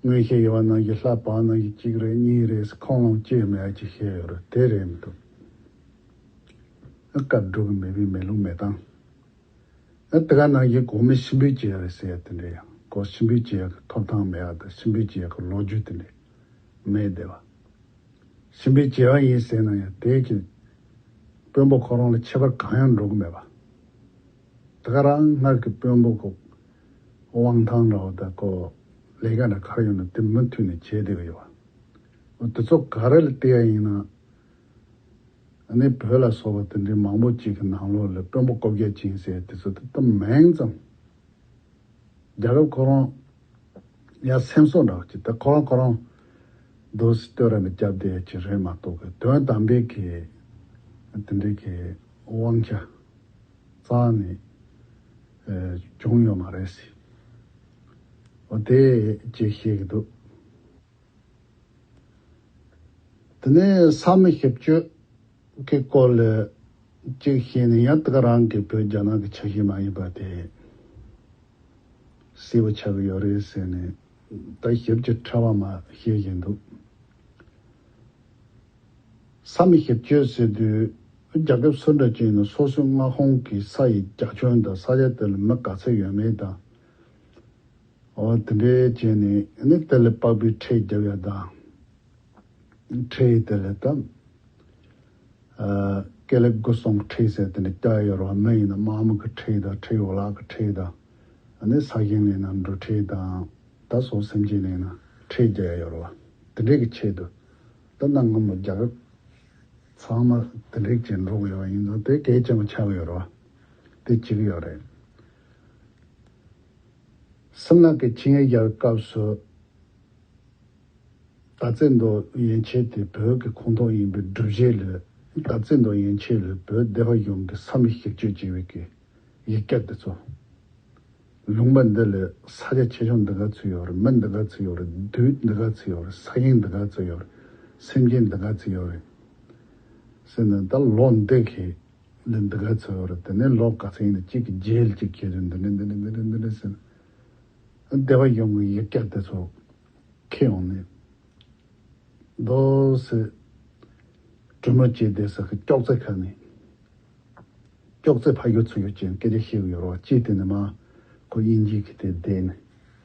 མངོན་ཤེས་ཡོད་པ་ནང་བཞིན་ལྷ་བག་ནང་བཞིན་གཅིག་རེད་གཉིས་རེད་ཁོང་ལུང་སྐྱེལ་མེད་ཅིག་བཤད་ཡོད་རེད། དེ་རེད་མི་འདུག་ཨ་བཀའ་སྒྲུབ་ཀྱི་མེད་པའི་མེད་ལུགས་མེད་སྟངས། ཨ་དེ་ག་ནང་བཞིན་གོང་མའི་ཕྱིར་འབུད་བྱས་རེད་ཟེར་ཡ་དེ་འདྲ་ཡང་གོ་ཕྱིར་འབུད་བྱས་ཡ་གི་ཐོབ་ཐང་མེད་ཡ་དང་ཕྱིར་འབུད་བྱས་ཡ་གི་ལོ་རྒྱུས་དེ་འདྲ་མེད་བསྡད་པ། ཕྱིར་འབུད་བྱས་པ་ཡིན་ཟེར་ན་ཡང་དེ་གི་དཔོན་པོ་ཁོ་རང་ལ་ཁྱད་པར་གང་ཡང་འགྲོ་གི་མེད་པ། དེ་ག་རང་སྔར་གྱི་དཔོན་པོ་ཁོ་དབང་ཐང་འདྲ་བོ་དང་ཁོ་ལས་ཀ་འདྲ་ག་རེ་ཡོད་ན་དེ་མུ་མཐུད་ནས་བྱས་བསྡད་ཀྱི་ཡོད་པ། དེ་ཚོ་ག་རེ་ལ་བལྟས་ཡ་ཡིན་ན། ཨ་ནི་བོད་ལ་སོགས་པ་དེ་འདྲའི་མང་པོ་ཅིག་གི་ནང་ལོགས་ལ་དཔོན་པོ་བསྐོ་བརྒྱབ་ཅིང་ཟེར་དེ་ཚོ་དེ་ལྟ་མིང་ཙམ། རྒྱལ་ཁབ་ཁོ་རང་ཡ་སེམས་གསོ་འདྲ་བ་ཅིག་ད་ཁོ་རང་ཁོ་རང་འདུག་སེ་བསྟོད་ར་མི་རྒྱབ་བསྡད་ཅིག་རེད་མ་གཏོགས་གི་དོན་དམ་པའི་གི་དེ་འདྲའི་གི་དབང་ཆ་རྩ་ནས་ཨེ་བྱུང་ཡོད་མ་རེད་ཟེར། འོ་དེ་ཅིག་བཤད་གི་འདུག་དེ་ནས་ས་མི་ཞིབ་དཔྱོད་ཀྱི་སྐོར་ལ་གཅིག་བཤད་ནས་ཡང་དེ་ག་རང་གི་བོད་རྒྱ་ནག་གི་ཆ་ཤས་མ་ཡིན་པ་དེ་གསལ་པོ་ཆགས་ཀྱི་ཡོད་རེད་ཟེར་ནས་ད་ཞིབ་ཀྱི་ཕྲ་བ་མ་བཤད་བཞིན་འདུག་ས་མི་ཞིབ་དཔྱོད་ཟེར་དུས་རྒྱལ་ཁབ་སུ་འདྲ་ཅིག་ཡིན་ན་སོ་སོའི་མངའ་ཁོངས་ཀྱི་ས་ཡི་རྒྱ་ཁྱོན་དང་ས་ཆ་དེ་ལ་མི་ག་ཚད་ཡོད་མེད་དང་། འོ་དེ་འདྲའི་བྱས་ནས་ནི་དེ་ལ་དཔག་པའི་ཁྲལ་རྒྱབ་ཡ་དང་། ཁྲལ་དེ་ལ་ད་ཨ་ཀེ་ལེ་དགུ་སོང་ཁྲལ་ཟེར་དེ་འདྲ་བཀལ་ཡོད་རེད་བ། མི་ཡིན་ན་དམག་མི་གི་ཁྲལ་དང་ཁྲལ་འོ་ལག་གི་ཁྲལ་དང་ ཨ་ནི་ས་ཞིང་ལས་ན་འབྲུ་ཁྲལ་དང་། ད་སོ་སེམས་ཅན་ལས་ན་ཁྲལ་རྒྱག་ཡ་ཡོད་རེད་བ། དེ་འདྲའི་གི་ཆེད་དུ་ད་གནའ་སྔ་མོ་རྒྱལ་རབས་ཚང་མ་དེ་འདྲའི་བྱས་འགྲོ་གི་ཡོད་པ་ཡིན་ཙང་། དེ་གལ་ཆེན་པོ་ཆགས་ཀྱི་ཡོད་རེད་བ། དེ་བྱེད་ཀྱི་ཡོད་རེད། སྲིན་ལག་གི་ཆིངས་ཡིག་བཞག་པའི་སྐབས་སུ། དར་རྩེ་མདོ་ཡན་ཆད་དེ་བོད་ཀྱི་ཁོངས་གཏོགས་ཡིན་པའི་སྒྲུབ་བྱེད་ལས། དར་རྩེ་མདོ་ཡན་ཆད་ལས་བོད་སྡེ་པ་གཞུང་གི་ས་མིག་བཞི་བཅུ་ཅེས་པའི་གི་ཡིག་བརྒྱ་དེ་ཚོ། ལུང་པ་འདི་ལ་ས་ཆ་ཆེ་ཆུང་འདི་ག་ཚོད་ཡོད་རེད། མི་འདི་ག་ཚོད་ཡོད་རེད། དུས་འདི་ག་ཚོད་ཡོད་རེད། ས་ཞིང་འདི་ག་ཚོད་ཡོད་རེད། སེམས་ཅན་འདི་ག་ཚོད་ཡོད་རེད་ཟེར་ནས། ད་ལོ་འདི་གི་ལ་འདི་ག་ཚོད་ཡོད་རེད། དེ་ནས་ལོ་ག་ཚོད་ཡིན་ན་གཅིག་གི་རྗེས་ལ་གཅིག་ཁྱེར་དུས་འདི་འདྲ་འདི་འདྲ་འདི་འདྲ་འདི་འདྲ་ཟེར་ནས། སྡེ་པ་གཞུང་གི་ཡིག་བརྒྱ་དེ་ཚོ་ཁྱེར་ཡོང་ནས། རྡོ་སེ་གྲུ་མོ་བཅས་བསྡད་ས་གི་ཅོག་ཙེ་ཁ་ནས། ཅོག་ཙེ་ཕ་ཡུལ་ཚུར་ཡུལ་ཅན་སྐད་ཆ་བཤད་ཀྱི་ཡོད་རེད་བ། གཅིག་དེ་ནས་མ་ཁོ་དབྱིན་ཇི་གི་དེ་བསྡད་ནས་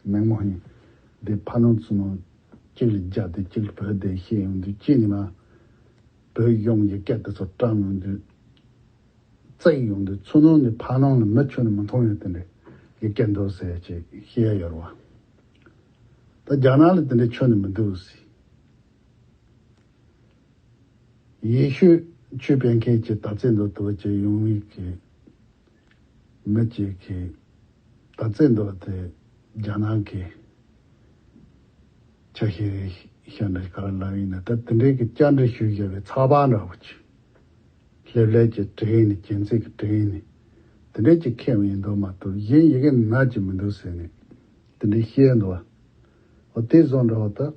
མེག་མོ་ཧིན་དེ་ཕ་ནང་ཚུར་ནང་གཅིག་ལ་རྒྱ་དེ་གཅིག་ལ་བོད་དེ་བཤད་ཡོང་དུས། གཅིག་ནས་མ་བོད་གཞུང་ཡིག་བརྒྱ་དེ་ཚོ་བཀྲམ་ཡོང་དུས། བཙལ་ཡོང་དུས། ཚུར་ནང་ནས་ཕ་ནང་ལ་མི་ཁྱོན་ནས་མི་མཐོང་ཡོད། དེ་འདྲ་ཡིག་བརྒྱ་འདུག་ཟེར་ཅིག་བཤད་ཡ་ཡོད་རེད་བ། ད་རྒྱ་ནག་ལ་དེ་འདྲ་ཁྱོན་ནས་མི་འདུག་ཟེར། ཡེ་ཤུ་ཆོས་སྤེལ་མཁན་གྱི་དར་རྩེ་མདོ་དུ་བ་བཅས་ཡོང་བའི་གི་མི་གཅིག་གིས་དར་རྩེ་མདོ་དེ་རྒྱ་ནག་གི་ཆ་ཤས་རེད་ཤག་འདྲ་ག་རེ་ལབ་ཡིན་ན། ད་དེ་འདྲའི་གི་བཅར་འདྲི་ཞུས་བཞག་པའི་ཚགས་པར་འདྲ་བོ་ཅིག་ལྷེབ་ལྷེབ་ཀྱི་བྲིས་ནས། རྒྱན་ཚིག་གི་བྲིས་ནས་དེ་འདྲའི་ཅིག་ཁྱེར་ཡོང་ཡིན་མདོག་མ་གཏོགས། གཞན་ཡི་གེ་ནག་ཅིག་མི་འདུག་ཟེར་ནས་དེ་འདྲའི་བཤད་འདུག་བ། འོ་དེ་བཟོ་འདྲ་བ་ད་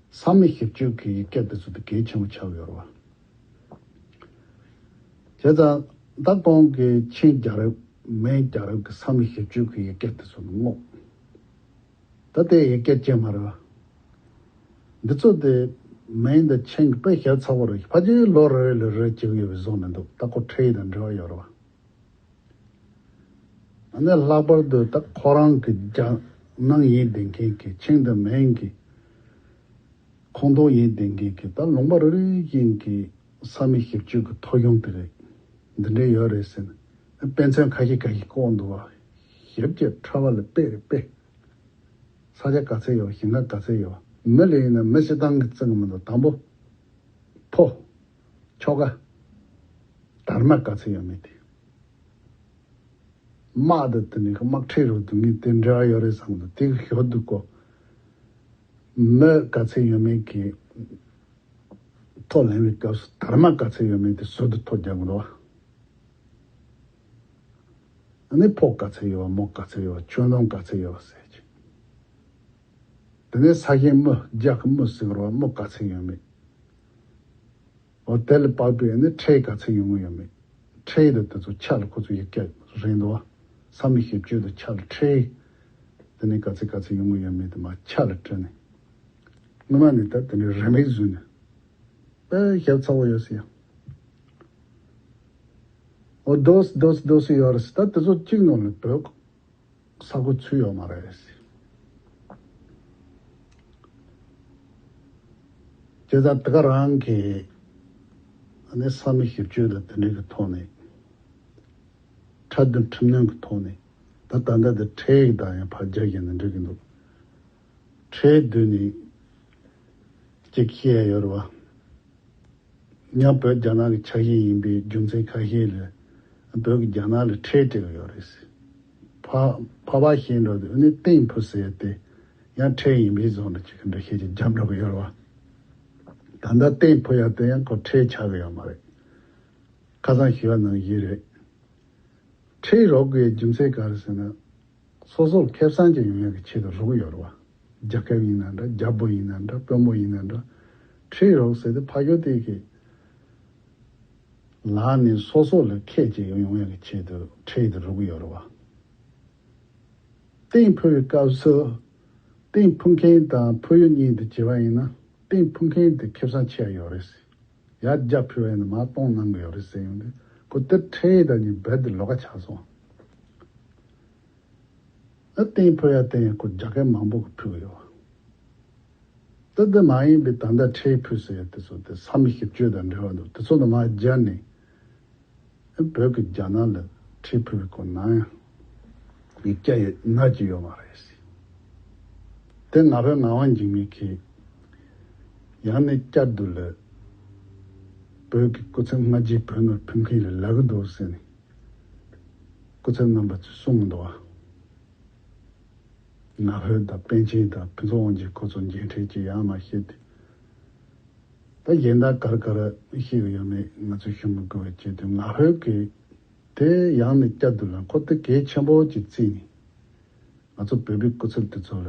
ས་མིག་བཞི་བཅུ་གི་ཡིག་བརྒྱ་དེ་ཚོ་དེ་གལ་ཆེན་པོ་ཆགས་ཡོད་རེད་བ། བྱས་ཙང་ད་ཁོང་གི་ཆིངས་རྒྱལ་རབས་མན་རྒྱལ་རབས་ཀྱི་ས་མིག་བཞི་བཅུ་གི་ཡིག་བརྒྱ་དེ་ཚོ་ནི་བསྔོགས། ད་དེ་ཡིག་བརྒྱ་ཅན་མ་རེད་བ། འདི་ཚོ་དེ་མན་དང་ཆིང་གི་དཔེ་ཞིབ་ཚགས་པོ་རེད། ཕལ་ཆེར་ལོ་རེ་རེ་ལ་རེ་བྱེད་ཀྱི་ཡོད་པའི་བཟོ་མི་འདུག་ད་ཁོ་ཁྲལ་དང་འབྲེལ་བ་ཡོད་རེད་བ། ཨ་ནི་ལྷག་པར་དུ་ད་ཁོ་རང་གི་རྒྱ་ནག་ཡིན་བསྡད་མཁན་གྱི། ཆིང་དང་མན་གྱི་ཁོངས་གཏོགས་ཡིན་བསྡད་མཁན་གྱི། ད་ལུང་པ་རེ་རེ་བཞིན་གྱི་ས་མིག་བཞི་བཅུ་གི་ཐོ་གཞུང་དེ་རེད། འདི་འདྲ་ཡོད་རེད་ཟེར་ནས་དཔེ་མཚོན་ཁ་ཤས་ཁ་ཤས་བཀོད་འདུག་བ། ཞིབ་ཀྱི་ཕྲ་བ་ལ་དཔེ་རེ་དཔེ། ས་ཆ་ག་ཚད་ཡོད། ཞིང་ཁ་ག་ཚད་ཡོད། མི་ལ་ཡིན་ན་མི་སྤྱིར་བཏང་གི་བརྩི་གི་མི་འདུག་དང་པོ་ཕོ། ཁྱོ་ག་དར་མ་ག་ཚད་ཡོད་མེད་དེ། དམག་དང་དེ་ནས་དམག་ཁྲལ་རུ་དུ་ངས་དེ་འབྲེལ་བ་ཡོད་རེད་བསམ་འདུག་དེ་གི་ཞོར་དུ་ཀོ། མི་ག་ཚད་ཡོད་མེད་ཀྱི་ཐོ་ལེན་པའི་སྐབས་སུ་དར་མ་ག་ཚད་ཡོད་མེད་དེ་ཟུར་དུ་ཐོ་རྒྱག་གི་འདུག་ཨ་ནི་ཕོ་ག་ཚད་ཡོད་པ། མོ་ག་ཚད་ཡོད་པ། ཁྱོན་བསྡོམས་ག་ཚད་ཡོད་པ་ཟེར་གྱི། དེ་ནས་ས་ཞིང་མི་རྒྱ་གི་མི་ཟེར་བ། མི་ག་ཚད་ཡོད་མེད། འོ་དེ་ལ་དཔག་པའི་ནི་ཁྲལ་ག་ཚད་ཡོང་གི་ཡོད་མེད། ཁྲལ་དེ་དེ་ཚོ་ཆ་ལ་ཁོ་ཚོ་ཡི་གེ་རིང་དུ་བ། ས་མིག་བཞི་བཅུ་དེ་ཆ་ལ་ཁྲལ། དེ་ནས་ག་ཚད་ག་ཚད་ཡོང་གི་ཡོད་མེད་དེ་མར་ཆ་ལ་བྲིས་ནས། སྔོན་མ་ནས་ད་དེ་ནས་རེ་མིག་བཟོས་ནས་དཔེ་ཞིབ་ཚགས་པོ་ཡོད་ཟེར་ཡ། འོ་རྡོ་སི་རྡོ་སི་རྡོ་སི་ཡོད་རེད་ཟེར། ད་དེ་ཚོ་གཅིག་ནང་ལ་བོད་ས་ཁུལ་ཚུད་ཡོད་མ་རེད། བྱས་ཙང་དེ་ག་རང་གི་ཨ་ནི་ས་མིག་བཞི་བཅུ་དང་དེ་འདྲའི་གི་ཐོག་ནས། ཁྲལ་བསྡུ་ཁྲིམས་གནོན་གི་ཐོག་ནས། ད་ད་ལྟ་དེ་ཁྲལ་གི་དང་ཡང་ཕར་རྒྱག་བཞིན་ནས་འགྲིག་གི་འདུག་ཁྲལ་བསྡུས་ནས་གཅིག་བཤད་ཡ་ཡོད་རེད་བ། ཡང་བོད་རྒྱ་ནག་གི་ཆ་ཤས་ཡིན་པའི་རྒྱུ་མཚན་ཁ་ཤས་ལ་བོད་ཀྱིས་རྒྱ་ནག་ལ་ཁྲལ་སྤྲད་ཀྱི་ཡོད་རེད། ཕ་ཕ་བ་ཤེས་འགྲོ་དུས་ཨ་ནི་ཏིང་ཕུ་ཟེར་ཏེ་ཡང་ཁྲལ་ཡིན་པའི་བཟོ་འདྲ་ཅིག་གི་འདྲ་བཤད་ཅིག་རྒྱབ་འགྲོ་གི་ཡོད་རེད་བ། ད་ལྟ་ཏིང་ཕུ་ཡ་དེ་ཡང་ཁོ་ཁྲལ་ཆགས་ཀྱི་ཡོད་མ་རེད། ཁ་སང་ཞུས་པ་ནང་བཞིན་རེད། ཁྲལ་རོགས་དགོས་རྒྱུ་མཚན་ག་རེ་ཟེར་ན། སོ་སོར་ཁེ་བཟང་ཅིག་ཡོང་ཡག་གི་ཆེད་དུ་རོགས་ཡོད་རེད་བ། རྒྱལ་ཁབ་ཡིན་ན་འདྲ། རྒྱལ་པོ་ཡིན་ན་འདྲ། དཔོན་པོ་ཡིན་ན་འདྲ། ཁྲལ་རོགས་ཟེར་དུས་ཕ་གི་དེ་གི་ལག་ནས་སོ་སོ་ལ་ཁེ་ཅིག་ཡོང་ཡག་གི་ཆེད་དུ་ཁྲལ་དེ་རོགས་ཡོད་རེད་བ། ཏིང་ཕུ་བའི་སྐབས་སུ་ཏིང་ཕུ་མཁན་དང་ཕུ་ཡུལ་གཉིས་དེ་བྱས་པ་ཡིན་ན། ཏིང་ཕུ་མཁན་དེ་ཁེ་བཟང་ཆེ་བ་ཡོད་རེད་ཟེར། ཡར་རྒྱ་ཕུལ་བ་ཡིན་ན་མར་གཏོང་གནང་གི་ཡོད་རེད་ཟེར་ཡོང་དུས་ཁོ་དེ་ཁྲལ་དང་གཉིས་རྦད་དེ་ལོགས་ཀ་ཆགས་སོང་། ཨ་ཏིང་ཕུ་ཡ་དེ་ཡང་ཁོ་རྒྱ་སྐད་མང་པོ་གི་ཕུལ་གི་ཡོད། ད་དེ་མ་ཡིན་པའི་ད་ལྟ་ཁྲལ་ཕུལ་ཟེར་ཡ་དེ་ཚོ་དེ་ས་མིག་བཞི་བཅུ་དང་འབྲེལ་བ་འདུག་དེ་ཚོ་ནི་མར་སྦྱར་ནས་ཨ་བོད་ཀྱི་རྒྱ་ནག་ལ་ཁྲལ་ཕུལ་བའི་སྐོར་ནང་ཡང་ ཡིག་བརྒྱ་ཡི་ན་གཅིག་ཡོད་མ་རེད། དེ་ང་ཕོད་ངག་དབང་འཇིགས་མེད་ཀྱིས་ཡང་ནས་བསྐྱར་དུ་ལ་བོད་ཀྱི་སྐུ་ཚབ་སྔ་རྗེས་བོད་ནང་ཕེབས་མཁན་ལ་ལབ་ཀྱི་འདུག་ཟེར་ནས་སྐུ་ཚབ་རྣམ་པ་ཚོས་གསུངས་འདུག་བ། ང་ཕོད་དང་པཎ་ཆེན་དང་ཕུན་ཚོགས་དབང་རྒྱལ་ཁོ་ཚོ་མཇལ་འཕྲད་ཅིག་ཡང་མ་བྱས་ཏེ། ད་གཞན་དག་ག་རེ་ག་རེ་བཤད་ཀྱི་ཡོད་མེད་ང་ཚོས་ཞུ་མི་དགོས་པ་བྱས་ཏེ། ང་ཕོད་ཀྱིས་དེ་ཡང་ནས་བསྐྱར་དུ་ལ་ཁོ་དེ་གལ་ཆེན་པོ་ཅིག་བརྩིས་ནས། ང་ཚོ་བོད་པའི་སྐུ་ཚབ་དེ་ཚོ་ལ་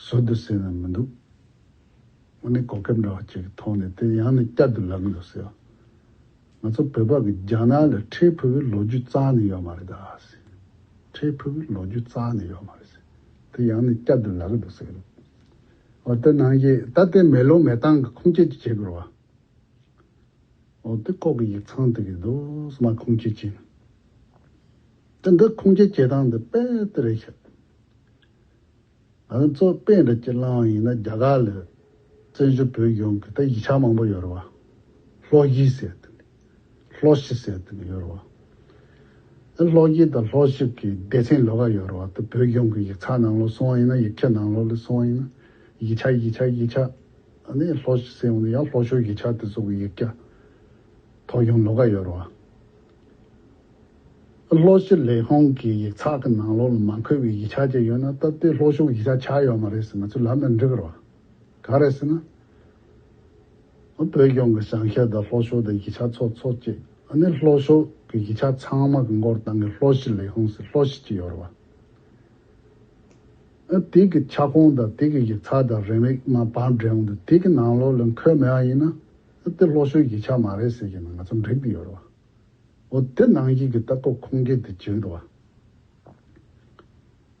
ཟུར་དུ་ཟེར་ན་མི་འདུག་དངོས་གནས་གོ་སྐབས་འདྲ་བ་ཅིག་གི་ཐོག་ནས་དེ་ཡང་ནས་བསྐྱར་དུ་ལབ་ཀྱི་འདུག་ཟེར། ང་ཚོ་བོད་པ་གིས་རྒྱ་ནག་ལ་ཁྲལ་ཕུལ་བའི་ལོ་རྒྱུས་རྩ་ནས་ཡོད་མ་རེད་ད་ཟེར། ཁྲལ་ཕུལ་བའི་ལོ་རྒྱུས་རྩ་ནས་ཡོད་མ་རེད་ཟེར། དེ་ཡང་ནས་བསྐྱར་དུ་ལབ་ཀྱི་འདུག་ཟེར། འོ་དེ་ནང་བཞིན་ད་དེ་མེ་ལོང་མེ་སྟག་གི་ཁུངས་སྐྱེལ་ཅིག་བྱེད་དགོས་རེད་བ། འོ་དེ་ཁོ་གི་ཡིག་ཚང་དེ་གི་འདུག་སེ་མར་ཁུངས་སྐྱེལ་བྱས། དེ་འདི་ཁུངས་སྐྱེལ་བྱེད་སྟངས་འདི་དཔེ་དེ་རེད་ཤག་ང་ཚོ་དཔེ་འདྲ་ཅིག་བླངས་པ་ཡིན་ན་རྒྱ་གར་ལ་བཙན་བྱོལ་བོད་གཞུང་གི་ད་ཡིག་ཆ་མང་པོ་ཡོད་རེད་བ། ལྷོ་གཞིས་ཟེར་དེ་འདྲ། ལྷོ་གཞིས་ཟེར་དེ་འདྲ་ཡོད་རེད་བ། ཨ་ལྷོ་གཞིས་དང་ལྷོ་གཞིས་ཀྱི་སྡེ་ཚན་ལོགས་ཀ་ཡོད་རེད་བ། ད་བོད་གཞུང་གི་ཡིག་ཚགས་ནང་ལོགས་སོང་བ་ཡིན་ན། ཡིག་ཆ་ནང་ལོགས་ལ་སོང་བ་ཡིན་ན། ཡིག་ཆ་ཡིག་ཆ་ཡིག་ཆ། ཨ་ནི་ལྷོ་གཞིས་ཟེར་ཡོང་དུས་ཡང་ལྷོ་ཕྱོགས་ཡིག་ཆ་དེ་ཚོ་གི་ཡིག་བརྒྱ་ཐོ་གཞུང་ལོགས་ཀ་ཡོད་རེད་བ། ལྷོ་གཞིས་ལས་ཁུངས་ཀྱི་ཡིག་ཚགས་ཀྱི་ནང་ལོགས་ལ་མ་འཁོད་པའི་ཡིག་ཆ་ཅིག་ཡོད་ན། ད་དེ་ལྷོ་ཕྱོགས་ཡིག་ཆ་ཆགས་ཡོད་མ་རེད་ཟེར་ང་ཚོས་ལབ་ན་འགྲིག་གི་རེད་བ། ག་རེ་ཟེར་ན། བོད་གཞུང་གི་བྱང་ཤར་དང་ལྷོ་ཕྱོགས་དང་ཡིག་ཆ་ཚོ་ཚོ་གཅིག་ཨ་ནི་ལྷོ་ཕྱོགས་ཀྱི་ཡིག་ཆ་ཚང་མ་གི་མགོར་བཏང་གི་ལྷོ་གཞིས་ལས་ཁུངས་ཟེར་ལྷོ་གཞིས་ཅིག་ཡོད་རེད་བ། ཨ་དེ་གི་ཁྱབ་ཁོངས་དང་དེ་གི་ཡིག་ཚགས་དང་རེའུ་མིག་མར་བར་འབྲི་ཡོང་དུས་དེ་གི་ནང་ལོགས་ལ་འཁོད་མེད་པ་ཡིན་ན། ཨ་དེ་ལྷོ་ཕྱོགས་ཡིག་ཆ་མ་རེད་ཟེར་གྱི་ན་ང་ཚོ་འགྲིག་གི་ཡོད་རེད་བ། འོ་དེ་ནང་བཞིན་གྱི་ལྟ་སྐོར་ཁུངས་སྐྱེལ་དེ་བྱེད་འདུག་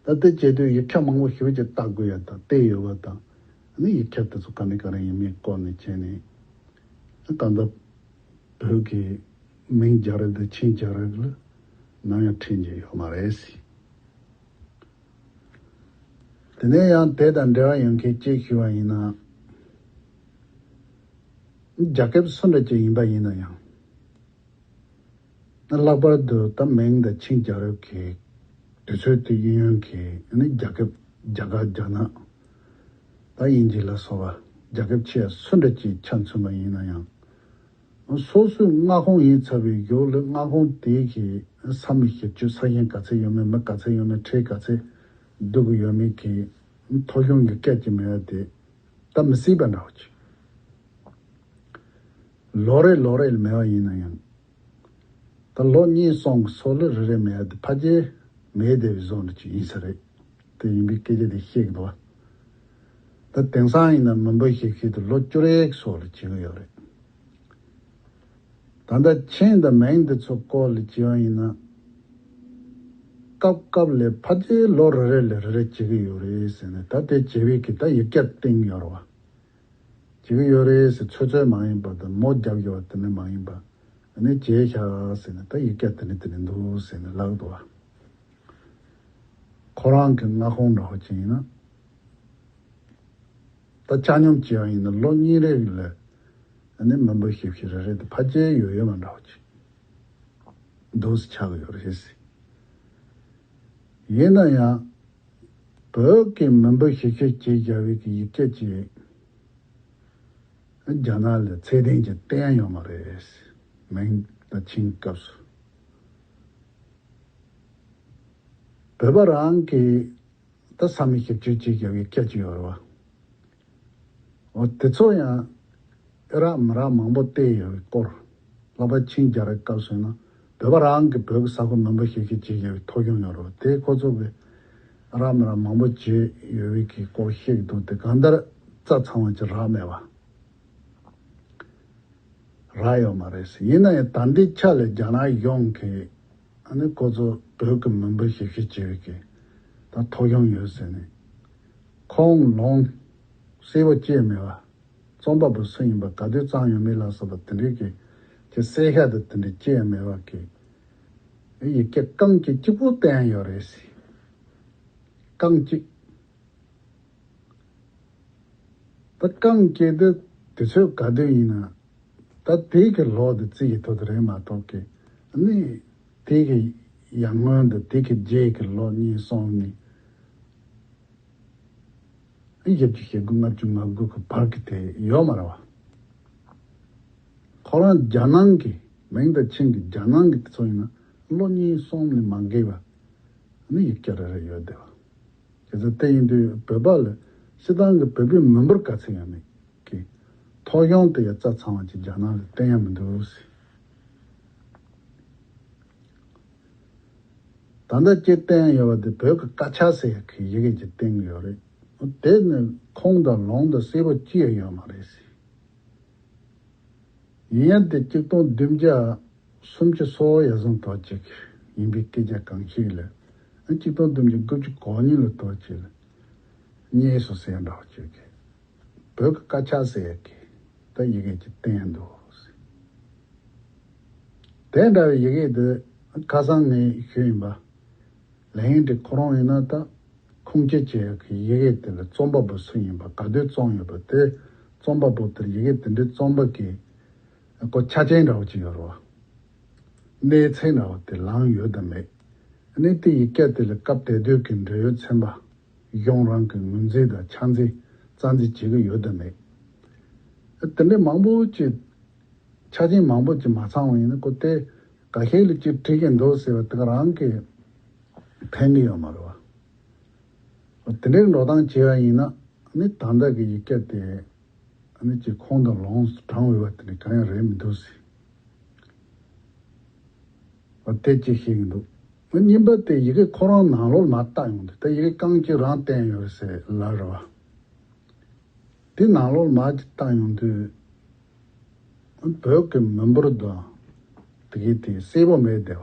བ། ད་དེ་བྱེད་དུས་ཡིག་ཆ་མང་པོ་ཞེ་པོ་ཅིག་ལྟ་དགོས་ཡ་དང་བལྟས་ཡོད་པ་དང་། ཨ་ནི་ཡིག་ཆ་དེ་ཚོ་ག་ནས་ག་རེ་ཡིན་མིན་སྐོར་ནས་བྱས་ནས། ད་ལྟ་བོད་ཀྱི་མིང་རྒྱལ་རབས་དང་ཆིང་རྒྱལ་རབས་ལ་ནམ་ཡང་ཁྲིད་མཁན་ཡོད་མ་རེད། དེ་ནས་ཡང་དེ་དང་འབྲེལ་བ་ཡོད་མཁན་གཅིག་ཞུ་བ་ཡིན་ན། རྒྱལ་ཁབ་སུ་འདྲ་ཅིག་ཡིན་པ་ཡིན་ན་ཡང་། ལྷག་པར་དུ་ད་མིང་དང་ཆིང་རྒྱལ་རབས་ཀྱི་དུས་ཚོད་དེ་གཡས་གཡོན་གྱི་ནི་རྒྱལ་ཁབ་རྒྱ་གར་རྒྱ་ནག་ད་དབྱིན་ཇི་ལ་སོགས་པ་རྒྱལ་ཁབ་ཆེ་སུ་འདྲ་ཅིག་ཆ་མཚོན་པ་ཡིན་ན་ཡང་། སོ་སོའི་མངའ་ཁོངས་ཡིན་ཚར་བའི་ཡུལ་ལ་མངའ་ཁོངས་དེ་གི་ས་མིག་བཞི་བཅུ་ས་ཞིང་ག་ཚད་ཡོད་མེད། མི་ག་ཚད་ཡོད་མེད། ཁྲལ་ག་ཚད་བསྡུ་གི་ཡོད་མེད་ཀྱི་ཐོ་གཞུང་གི་སྐད་ཅིག་མེད་པ་དེ་ད་མི་སྲིད་པ་འདྲ་བོ་ཅིག་ལོ་རེ་ལོ་རེ་ལ་མེད་པ་ཡིན་ན་ཡང་། ད་ལོ་གཉིས་གསུམ་གྱི་སོ་ལ་རེ་རེ་མེད་པ་དེ་ཕལ་ཆེར་མེད་བསྡད་པའི་བཟོ་འདྲ་ཅིག་ཡིན་ས་རེད། དེ་ཡིན་པའི་སྐད་ཆ་དེ་བཤད་ཀྱི་འདུག་བ། ད་དེང་སང་ཡིན་ན་མི་འབོར་ཞིབ་བཤེར་དེ་ལོ་བཅུ་རེ་གི་སོ་ལ་བྱེད་ཀྱི་ཡོད་རེད། ད་ལྟ་ཆིང་དང་མིང་དེ་ཚོ་སྐོར་ལ་བྱས་པ་ཡིན་ན། སྐབས་སྐབས་ལ་ཕལ་ཆེར་ལོ་རེ་རེ་ལ་རེ་རེ་བྱེད་ཀྱི་ཡོད་རེད་ཟེར་ནས། ད་དེ་བྱེད་པའི་གི་ད་ཡིག་བརྒྱ་བཏིང་ཡོད་རེད་བ། བྱེད་ཀྱི་ཡོད་རེད་ཟེར། ཚོད་ཚོད་མ་ཡིན་པ་དང་མོ་རྒྱབ་ཡོད་པ་དེ་ནི་མ་ཡིན་པ། ཨ་ནི་བྱས་ཤག་ཟེར་ནས་ད་ཡིག་བརྒྱ་དེ་ནི་དེ་ནི་འདུག་ཟེར་ནས་ལབ་འདུག་བ། ཁོ་རང་གི་མངའ་ཁོངས་འདྲ་བོ་ཅིག་ཡིན་ན། ད་ཆ་སྙོམས་བྱས་པ་ཡིན་ན་ལོ་གཉིས་རེ་ལ་ཨ་ནི་མི་འབོར་ཞིབ་བཤེར་རེ་རེ་དེ་ཕལ་ཆེར་ཡོད་ཡོད་མ་འདྲ་བོ་ཅིག་འདུག་སེ་ཆགས་ཀྱི་ཡོད་རེད་ཟེར། ཡིན་ན་ཡང་། བོད་ཀྱི་མི་འབོར་ཞིབ་བཤེར་བྱེད་བྱ་བའི་གི་ཡིག་བརྒྱ་ཅིག་རྒྱ་ནག་ལ་ཚད་ལྡན་གྱི་བསྟན་ཡོད་མ་རེད། མིང་དང་ཆིང་སྐབས་སུ། བོད་པ་རང་གི་ད་ས་མིག་བཞི་བཅུ་གཅིག་བརྒྱབ་ཡིག་བརྒྱ་ཅིག་ཡོད་རེད་བ། འོ་དེ་ཚོ་ཡང་ཨེ་རག་མི་རག་མང་པོ་བལྟས་ཡོད་པའི་སྐོར། ལྷག་པར་ཆིང་རྒྱལ་རབས་སྐབས་སུ་ཡིན་ན་བོད་པ་རང་གི་བོད་ཀྱི་ས་ཁུལ་མང་པོ་ཞིག་གི་བྱེད་ཡོད་པའི་ཐོ་གཞུང་ཡོད་རེད་བ། དེ་ཁོ་ཚོ་གི་ཨེ་རག་མི་རག་མང་པོ་བྱེད་ཡོད་པའི་གི་སྐོར་བཤད་ཀྱི་འདུག་དེ་གང་ལྟར་རྩ་ཚང་བ་ཅིག་རག་མེད་པ། རག་ཡོད་མ་རེད་ཟེར། ཡིན་ན་ཡང་ད་ལྟའི་ཆ་ལ་རྒྱ་ནག་གཞུང་གིས་ཨ་ནི་ཁོ་ཚོ་བོད་ཀྱི་མི་འབོར་ཞིབ་བཤེར་བྱེད་པའི་གི་ད་ཐོ་གཞུང་ཡོད་ཟེར་ནས། ཁོང་ལུང་གསལ་པོ་བཅད་མེད་པ། རྩོམ་པ་པོ་སུ་ཡིན་པ། ག་དུས་བརྩམས་ཡོད་མེད་ལ་སོགས་པ་དེ་འདྲའི་གི་ཁྱེད་གསལ་བཤད་དང་དེ་འདྲ་བཅད་མེད་པ་གི་ཡིག་བརྒྱ་རྐང་གཅིག་གཅིག་པོ་བསྟན་ཡོད་རེད་ཟེར། རྐང་གཅིག་ད་རྐང་གཅིག་དེ་དུས་ཚོད་ག་དུས་ཡིན་ན། ད་དེ་གི་ལོ་དེ་རྩིས་ཀྱི་ཐོག་ཏུ་རེད་མ་གཏོགས་ཀྱི། ཨ་ནི་དེ་གི་ ཡར་སྔོན་དང་དེ་གི་རྗེས་ཀྱི་ལོ་གཉིས་གསུམ་ནི། ཨ་བཞི་བཅུ་ཞེ་དགུ་ལྔ་བཅུ་ང་དགུ་གི་བར་གྱི་དེ་ཡོད་མ་རེད་བ། ཁོ་རང་རྒྱ་ནང་གི་མིང་དང་ཆིང་གི་རྒྱ་ནང་གི་དེ་ཚོ་ཡིན་ན་ལོ་གཉིས་གསུམ་ལས་མ་འགལ་བ་ནི་ཡིག་སྐྱེལ་རེ་རེ་ཡོད་བསྡད་བ། བྱས་ཙང་དེ་ཡིན་དུས་བོད་པ་ལ་སྤྱིར་བཏང་གི་བོད་པའི་མི་འབོར་ག་ཚད་ཡོད་མེད་ཀྱི་ཐོ་གཞུང་དེ་ཡང་རྩ་ཚང་བ་ཅིག་རྒྱ་ནག་ལ་བསྟན་ཡ་མི་འདུག་ཟེར། ད་ལྟ་སྤྱིར་བསྟན་ཡོད་པ་དེ་བོད་ཀྱི་དཀར་ཆག་ཟེར་ཡ་གི་ཡི་གེ་ཅིག་བསྟན་གྱི་ཡོད་རེད། དེ་ནི་ཁུངས་དང་ལུང་དང་གསལ་པོ་ཅི་ཡང་ཡོད་མ་རེད་ཟེར། ཡིན་ཡང་དེ་གཅིག་སྟོང་བདུན་བརྒྱ་སུམ་ཅུ་སོ་ཡ་བཟུང་ཐོག་ཅིག་ཡིན་པའི་སྐད་ཆ་གང་ཞིག་ལ། གཅིག་སྟོང་བདུན་བརྒྱ་དགུ་བཅུ་གོ་གཉིས་ལོ་ཐོག་ཅིག་ལ་རྙེད་སོང་ཟེར་འདྲ་བོ་ཅིག་གིས། བོད་ཀྱི་དཀར་ཆག་ཟེར་ཡ་གི་ད་ཡི་གེ་ཅིག་བསྟན་འདུག། དེ་འདྲ་བའི་ཡི་གེ་འདི་ཁ་སང་ངས་ཞུས་ཡིན་པ། ལན་འདི་ཁོ་རང་ཡིན་ན་ད་ཁུངས་སྐྱེལ་བྱེད་ཡག་གི་ཡི་གེ་དེ་ལ་རྩོམ་པ་པོ་སུ་ཡིན་པ་ག་དུས་རྩོམ་ཡོད་པ་དེ། རྩོམ་པ་པོ་དེར་ཡི་གེ་དེ་འདྲའི་རྩོམ་པ་གི་ཁོ་ཆ་རྐྱེན་འདྲ་བོ་ཅིག་ཡོད་རེད་བ། གནས་ཚད་འདྲ་བོ་དེ་ལངས་ཡོད་དམ་མེད། གནས་དེ་ཡི་གེ་དེ་ལ་སྐབས་དེ་དུས་ཀྱི་འབྲེལ་ཡོད་ཚན་པ། གཞུང་རང་གི་ངོས་འཛིན་དང་ཆ་འཛིན་རྩ་འཛིན་བྱེད་ཀྱི་ཡོད་དམ་མེད། དེ་འདྲའི་མང་པོ་ཅིག་ཆ་རྐྱེན་མང་པོ་ཅིག་མ་ཚང་བ་ཡིན་ན་ཁོ་དེ་འགའ་ཤས་ལ་ཅིག་བྲིས་ཀྱི་འདུག་ཟེར་བ་དེ་ག་རང་གིས་ཕན་གྱི་ཡོད་མ་རེད་བ། དེ་འདྲའི་འགྲོ་སྟངས་བྱས་པ་ཡིན་ན་ནི་ད་ལྟ་གི་ཡི་གེ་དེ་ནི་ཅིག་ཁུངས་དང་ལུང་དྲང་བའི་བ་དེ་འདྲ་གང་ཡང་རེད་མི་འདུག་ཟེར། བ་དེ་ཅིག་ཤེས་ཀྱི་འདུག། གཉིས་པ་དེ་ཡི་གེ་ཁོ་རང་ནང་ལོགས་མར་བལྟ་ཡོང་དུས་ད་ཡི་གེ་རྐང་གཅིག་རང་བསྟན་ཡོད་ཟེར་ལབ་རེད་བ། དེ་ནང་ལོགས་མར་ཅིག་བལྟ་ཡོང་དུས། བོད་ཀྱི་མི་འབོར་དང་དེ་གའི་དེ་གསལ་པོ་མེད་བསྡད་པ།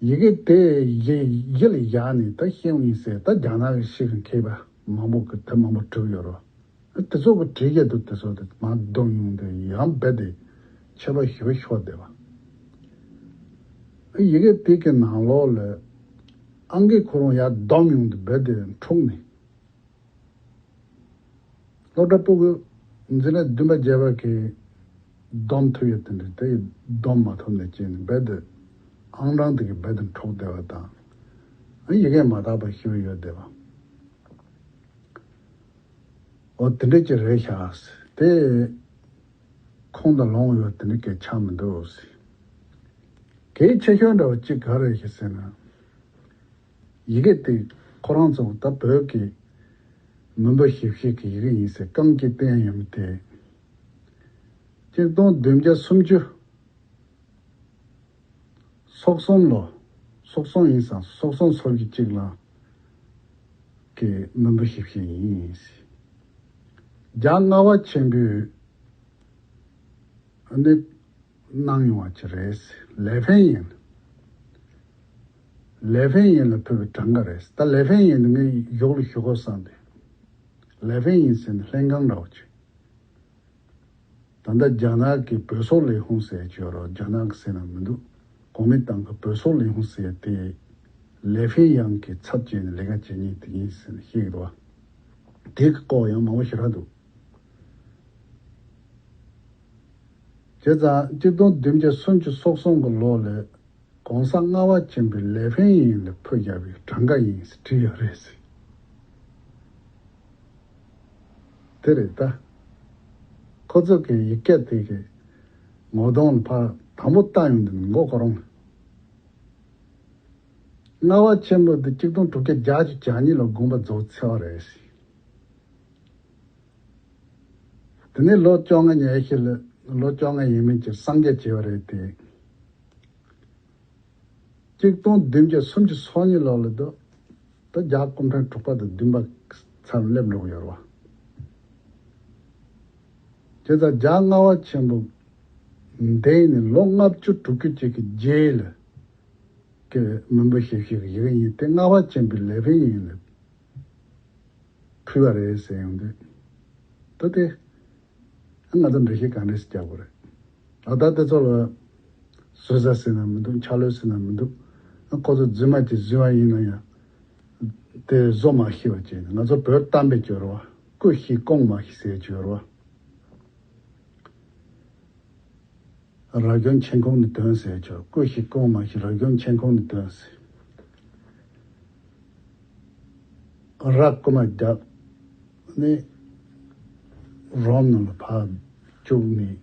ཡི་གེ་དེ་གཞི་གཞི་ལ་བཞག་ནས་ད་ཤེས་ཡོང་ཡིན་ཟེར་ད་རྒྱ་ནག་གི་ཤེས་མཁན་མཁས་པ་མང་པོ་གི་དེབ་མང་པོ་བྲིས་ཡོད་རེད། དེ་ཚོ་གི་བྲིས་ཡས་དུ་དེ་ཚོ་དེ་མར་བསྡོམས་ཡོང་དུས་ཡང་རྦད་དེ་ཁྱད་པར་ཞེ་པོ་ཤོར་བསྡད་པ། ཡི་གེ་དེ་གི་ནང་ལོགས་ལ་ཨང་ཀི་ཁོ་རང་ཡར་བསྡོམས་ཡོང་དུས་རྦད་དེ་འཁྲུགས་ནས། སློབ་གྲྭ་སྤུ་གུ་འཛིན་གྲྭ་བདུན་པ་བརྒྱད་པ་གི་བསྡོམས་ཐུབ་ཡོད་དེ་འདྲ་དེ་བསྡོམས་མ་ཐུབ་ནས་ཅི་ནས་རྦད་དེ་ཨང་གྲངས་དེ་གི་རྦད་དེ་འཁྲུགས་བསྡད་པ་དང་། ཡི་གེ་མ་དག་པ་ཞེ་པོ་ཡོད་བསྡད་པ། འོ་དེ་འདྲ་ཅིག་རེད་ཤག་དེ། ཁུངས་དང་ལུང་ཡོད་དེ་འདྲ་གས་ཆགས་མི་འདུག་ཟེར། གལ་ཆེ་ཤོས་འདྲ་བ་གཅིག་ག་རེ་ཞིག་ཟེར་ན། ཡི་གེ་དེ་ཁོ་རང་ཚོ་ད་བོད་ཀྱི་མུན་པ་ཞིབ་བཤེར་གྱི་ཡི་གེ་ཡིན་ཟེར་རྐང་གཅིག་བསྟན་ཡོད་མི་དེ། གཅིག་སྟོང་བདུན་བརྒྱ་སུམ་ཅུ། སོ་གསུམ་ལོ། སོ་གསུམ་ཡིན་ཙང་སོ་གསུམ་སོ་བཞི་གཅིག་ལ་གི་མུན་པ་ཞིབ་བཤེར་ཡིན། རྒྱ་རྔ་བ་ཆེན་པོས་ནི་གནང་ཡོང་བ་ཅི་རེད། ལེ་ཧྥེང་ཡིན། ལེ་ཧྥེང་ཡིན་ལ་ཕུལ་བའི་གྲངས་ཀ་རེད། ད་ལེ་ཧྥེང་ཡིན་ནི་ངས་གཞུག་ལ་ཞུ་དགོས་བསམ་སྟེ། ལེ་ཧྥེང་ཡིན་ཟེར་ནི་ལྷན་ཁང་འདྲ་བོ་ཅིག། ད་ལྟ་རྒྱ་ནག་གི་བོད་སོག་ལས་ཁུངས་ཟེར་གྱི་ཡོད་རེད། རྒྱ་ནག་གི་ཟེར་ན་མི་འདུག། གོ་མིན་ཏང་གི་བོད་སོག་ལས་ཁུངས་ཟེར་དེ་ལེ་ཧྥེ་ཡང་གི་ཚབ་བྱས་ནས་ལས་ཀ་བྱེད་མཁན་དེ་ཡིན་ཟེར་ནས་བཤད་ཀྱི་འདུག་བ། དེ་གི་སྐོར་ཡང་མང་པོ་ཞེ་དྲག་འདུག། བྱས་ཙང་གཅིག་སྟོང་བདུན་བརྒྱ་སུམ་ཅུ་སོ་གསུམ་གི་ལོ་ལ་གོང་ས་ལྔ་པ་ཆེན་པོས་ལེ་ཧྥེང་ཡིན་ལ་ཕུལ་བཞག་པའི་གྲངས་ཀ་ཡིན་ཟེར་བྲིས་ཡོད་རེད་ཟེར། དེ་རེད་ད། ཁོ་ཚོ་གི་ཡི་གེ་དེ་གི་ངོ་གདོང་ལ་ཕར་དང་པོ་བལྟ་ཡོང་དུས་མགོ་ཁོ་རང་། ལྔ་པ་ཆེན་པོ་དེ་གཅིག་སྟོང་དྲུག་བརྒྱ་བརྒྱད་ཅུ་གྱ་གཉིས་ལ་དགོངས་པ་རྫོགས་ཚར་བ་རེད་ཟེར། དེ་ནས་ལོ་བཅོ་ལྔ་ཉི་ཤུ་ལ་ལོ་བཅོ་ལྔ་ཡས་མས་ཀྱི་སངས་རྒྱས་བྱས་པ་རེད་དེ། གཅིག་སྟོང་བདུན་བརྒྱ་སུམ་ཅུ་སོ་གཉིས་ལོ་ལ་དུ་ད་རྒྱལ་སྐུ་ཕྲེང་དྲུག་པ་དང་བདུན་པ་ཚར་སླེབས་འགྲོ་གི་ཡོད་རེད་བ། བྱས་ཙང་རྒྱལ་ལྔ་པ་ཆེན་པོ་འདས་ནས་ལོ་ལྔ་བཅུ་དྲུག་ཅུ་ཅིག་གི་རྗེས་ལ་གི་མུན་པ་ཞིབ་བཤེར་གྱི་ཡི་གེ་ཡིན་ཏེ་ལྔ་པ་ཆེན་པོའི་ལེ་ཧྥེང་ཡིན་ལ། ཕུལ་བ་རེད་ཟེར་ཡོང་དུས། ད་དེ། ང་ཚོ་འགྲེལ་བཤད་གང་འདྲས་སེ་རྒྱག་དགོས་རེད། ཨ་ད་དེ་ཚོ་ལ། བཟོད་ས་ཟེར་ན་མི་འདུག། འཆལ་ལོས་ཟེར་ན་མི་འདུག། ཁོ་ཚོ་རྫུན་མ་ཅིག་བཟོས་པ་ཡིན་ན་ཡང་། དེ་བཟོ་མ་ཤེས་པ་བྱས་ནས་ང་ཚོ་བོད་གཏམ་དཔེ་བརྗོད་རོགས། ཀུ་ཤི་ཀོང་མ་ཤི་ཟེར་བརྗོད་རོགས། ར་གྱོན་མཆན་ཁུང་ནས་ཐོན་ཟེར་ཆོག་སྐུ་ཞིག་སྐུ་མ་ཞིག་ར་གྱོན་མཆན་ཁུང་ནས་ཐོན་ཟེར། ར་རྐུ་མ་རྒྱབ་ནས་རོམ་ནང་ལ་ཕར་བཅུག་ནས་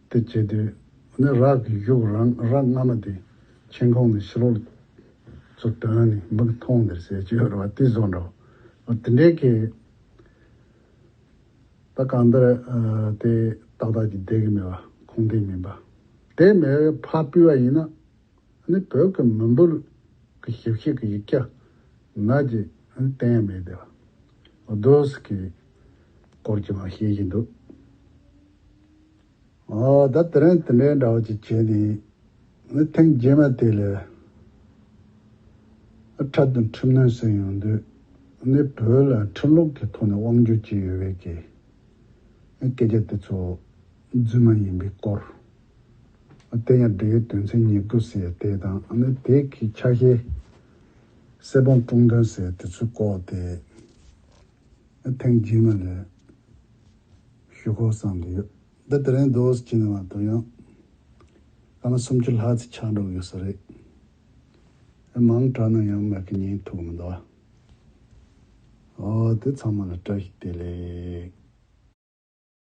དེ་བྱེད་དུས་ནི་ར་གི་གཞུག་རང་ར་སྔ་མ་དེ་མཆན་ཁུང་ནས་ཕྱི་ལོགས་ཚུར་ཐོན་ནས་མིག་མཐོང་དེར་ཟེར་གྱི་ཡོད་རེད་བ། དེ་བཟོ་འདྲ་བ་དེ་འདྲའི་གི་ད་གང་ལྟར་དེ་ཏག་ཏག་ཅིག་བསྡད་ཀྱི་མེད་པ་ཁུངས་ལྡན་མིན་པ་དེ་མེད་པའི་ཕར་སྤོས་པ་ཡིན་ན། ཨ་ནི་བོད་ཀྱི་མི་འབོར་གྱི་ཞིབ་བཤེར་གྱི་ཡིག་ཆ་ནང་གི་ཨ་ནི་བསྟན་ཡ་མེད་དེ། འོ་དོ་ཟེར་གྱི་སྐོར་གྱི་མ་བཤད་བཞིན་འདུག་ཨ་ད་དེ་རིང་དེ་འདྲའི་འདྲ་བ་ཅིག་བྱས་ནས་ཨ་ནི་ཐེངས་རྗེས་མ་དེ་ལ་ཨ་འཕྲལ་དུ་ཁྲིམས་གནོན་ཟེར་ཡོང་དུས་ཨ་ནི་བོད་ལ་ཁྲིམས་ལུགས་ཀྱི་ཐོག་ནས་དབང་སྒྱུར་བྱས་ཡོད་པའི་གི་སྐད་ཆ་དེ་ཚོ་རྫུན་མ་ཡིན་པའི་སྐོར། དེ་ཡང་འབྲེལ་ཡོད་དོན་ཚན་ཉེར་དགུ་ཟེར་དེ་དང་ཨ་ནི་དེ་གི་ཆ་ཤས་གསེར་སྦོམ་ཀྲུང་ཐུང་ཟེར་དེ་ཚོའི་སྐོར་དེ་ཐེངས་རྗེས་མ་ལ་ཞུ་དགོས་བསམ་གྱི་ཡོད། འདི་དེ་རིང་འདུག་སེ་བྱས་ནས་མ་གཏོགས་ཡང་སྐར་མ་སུམ་ཅུ་ལྷག་ཙམ་ཆགས་འགྲོ་གི་ཡོད་ས་རེད། མང་དྲགས་ན་ཡང་མ་གི་ཉན་ཐུབ་མི་འདུག་ཨོ་དེ་ཚང་མ་ལ་བཀྲ་ཤིས་བདེ་ལེགས།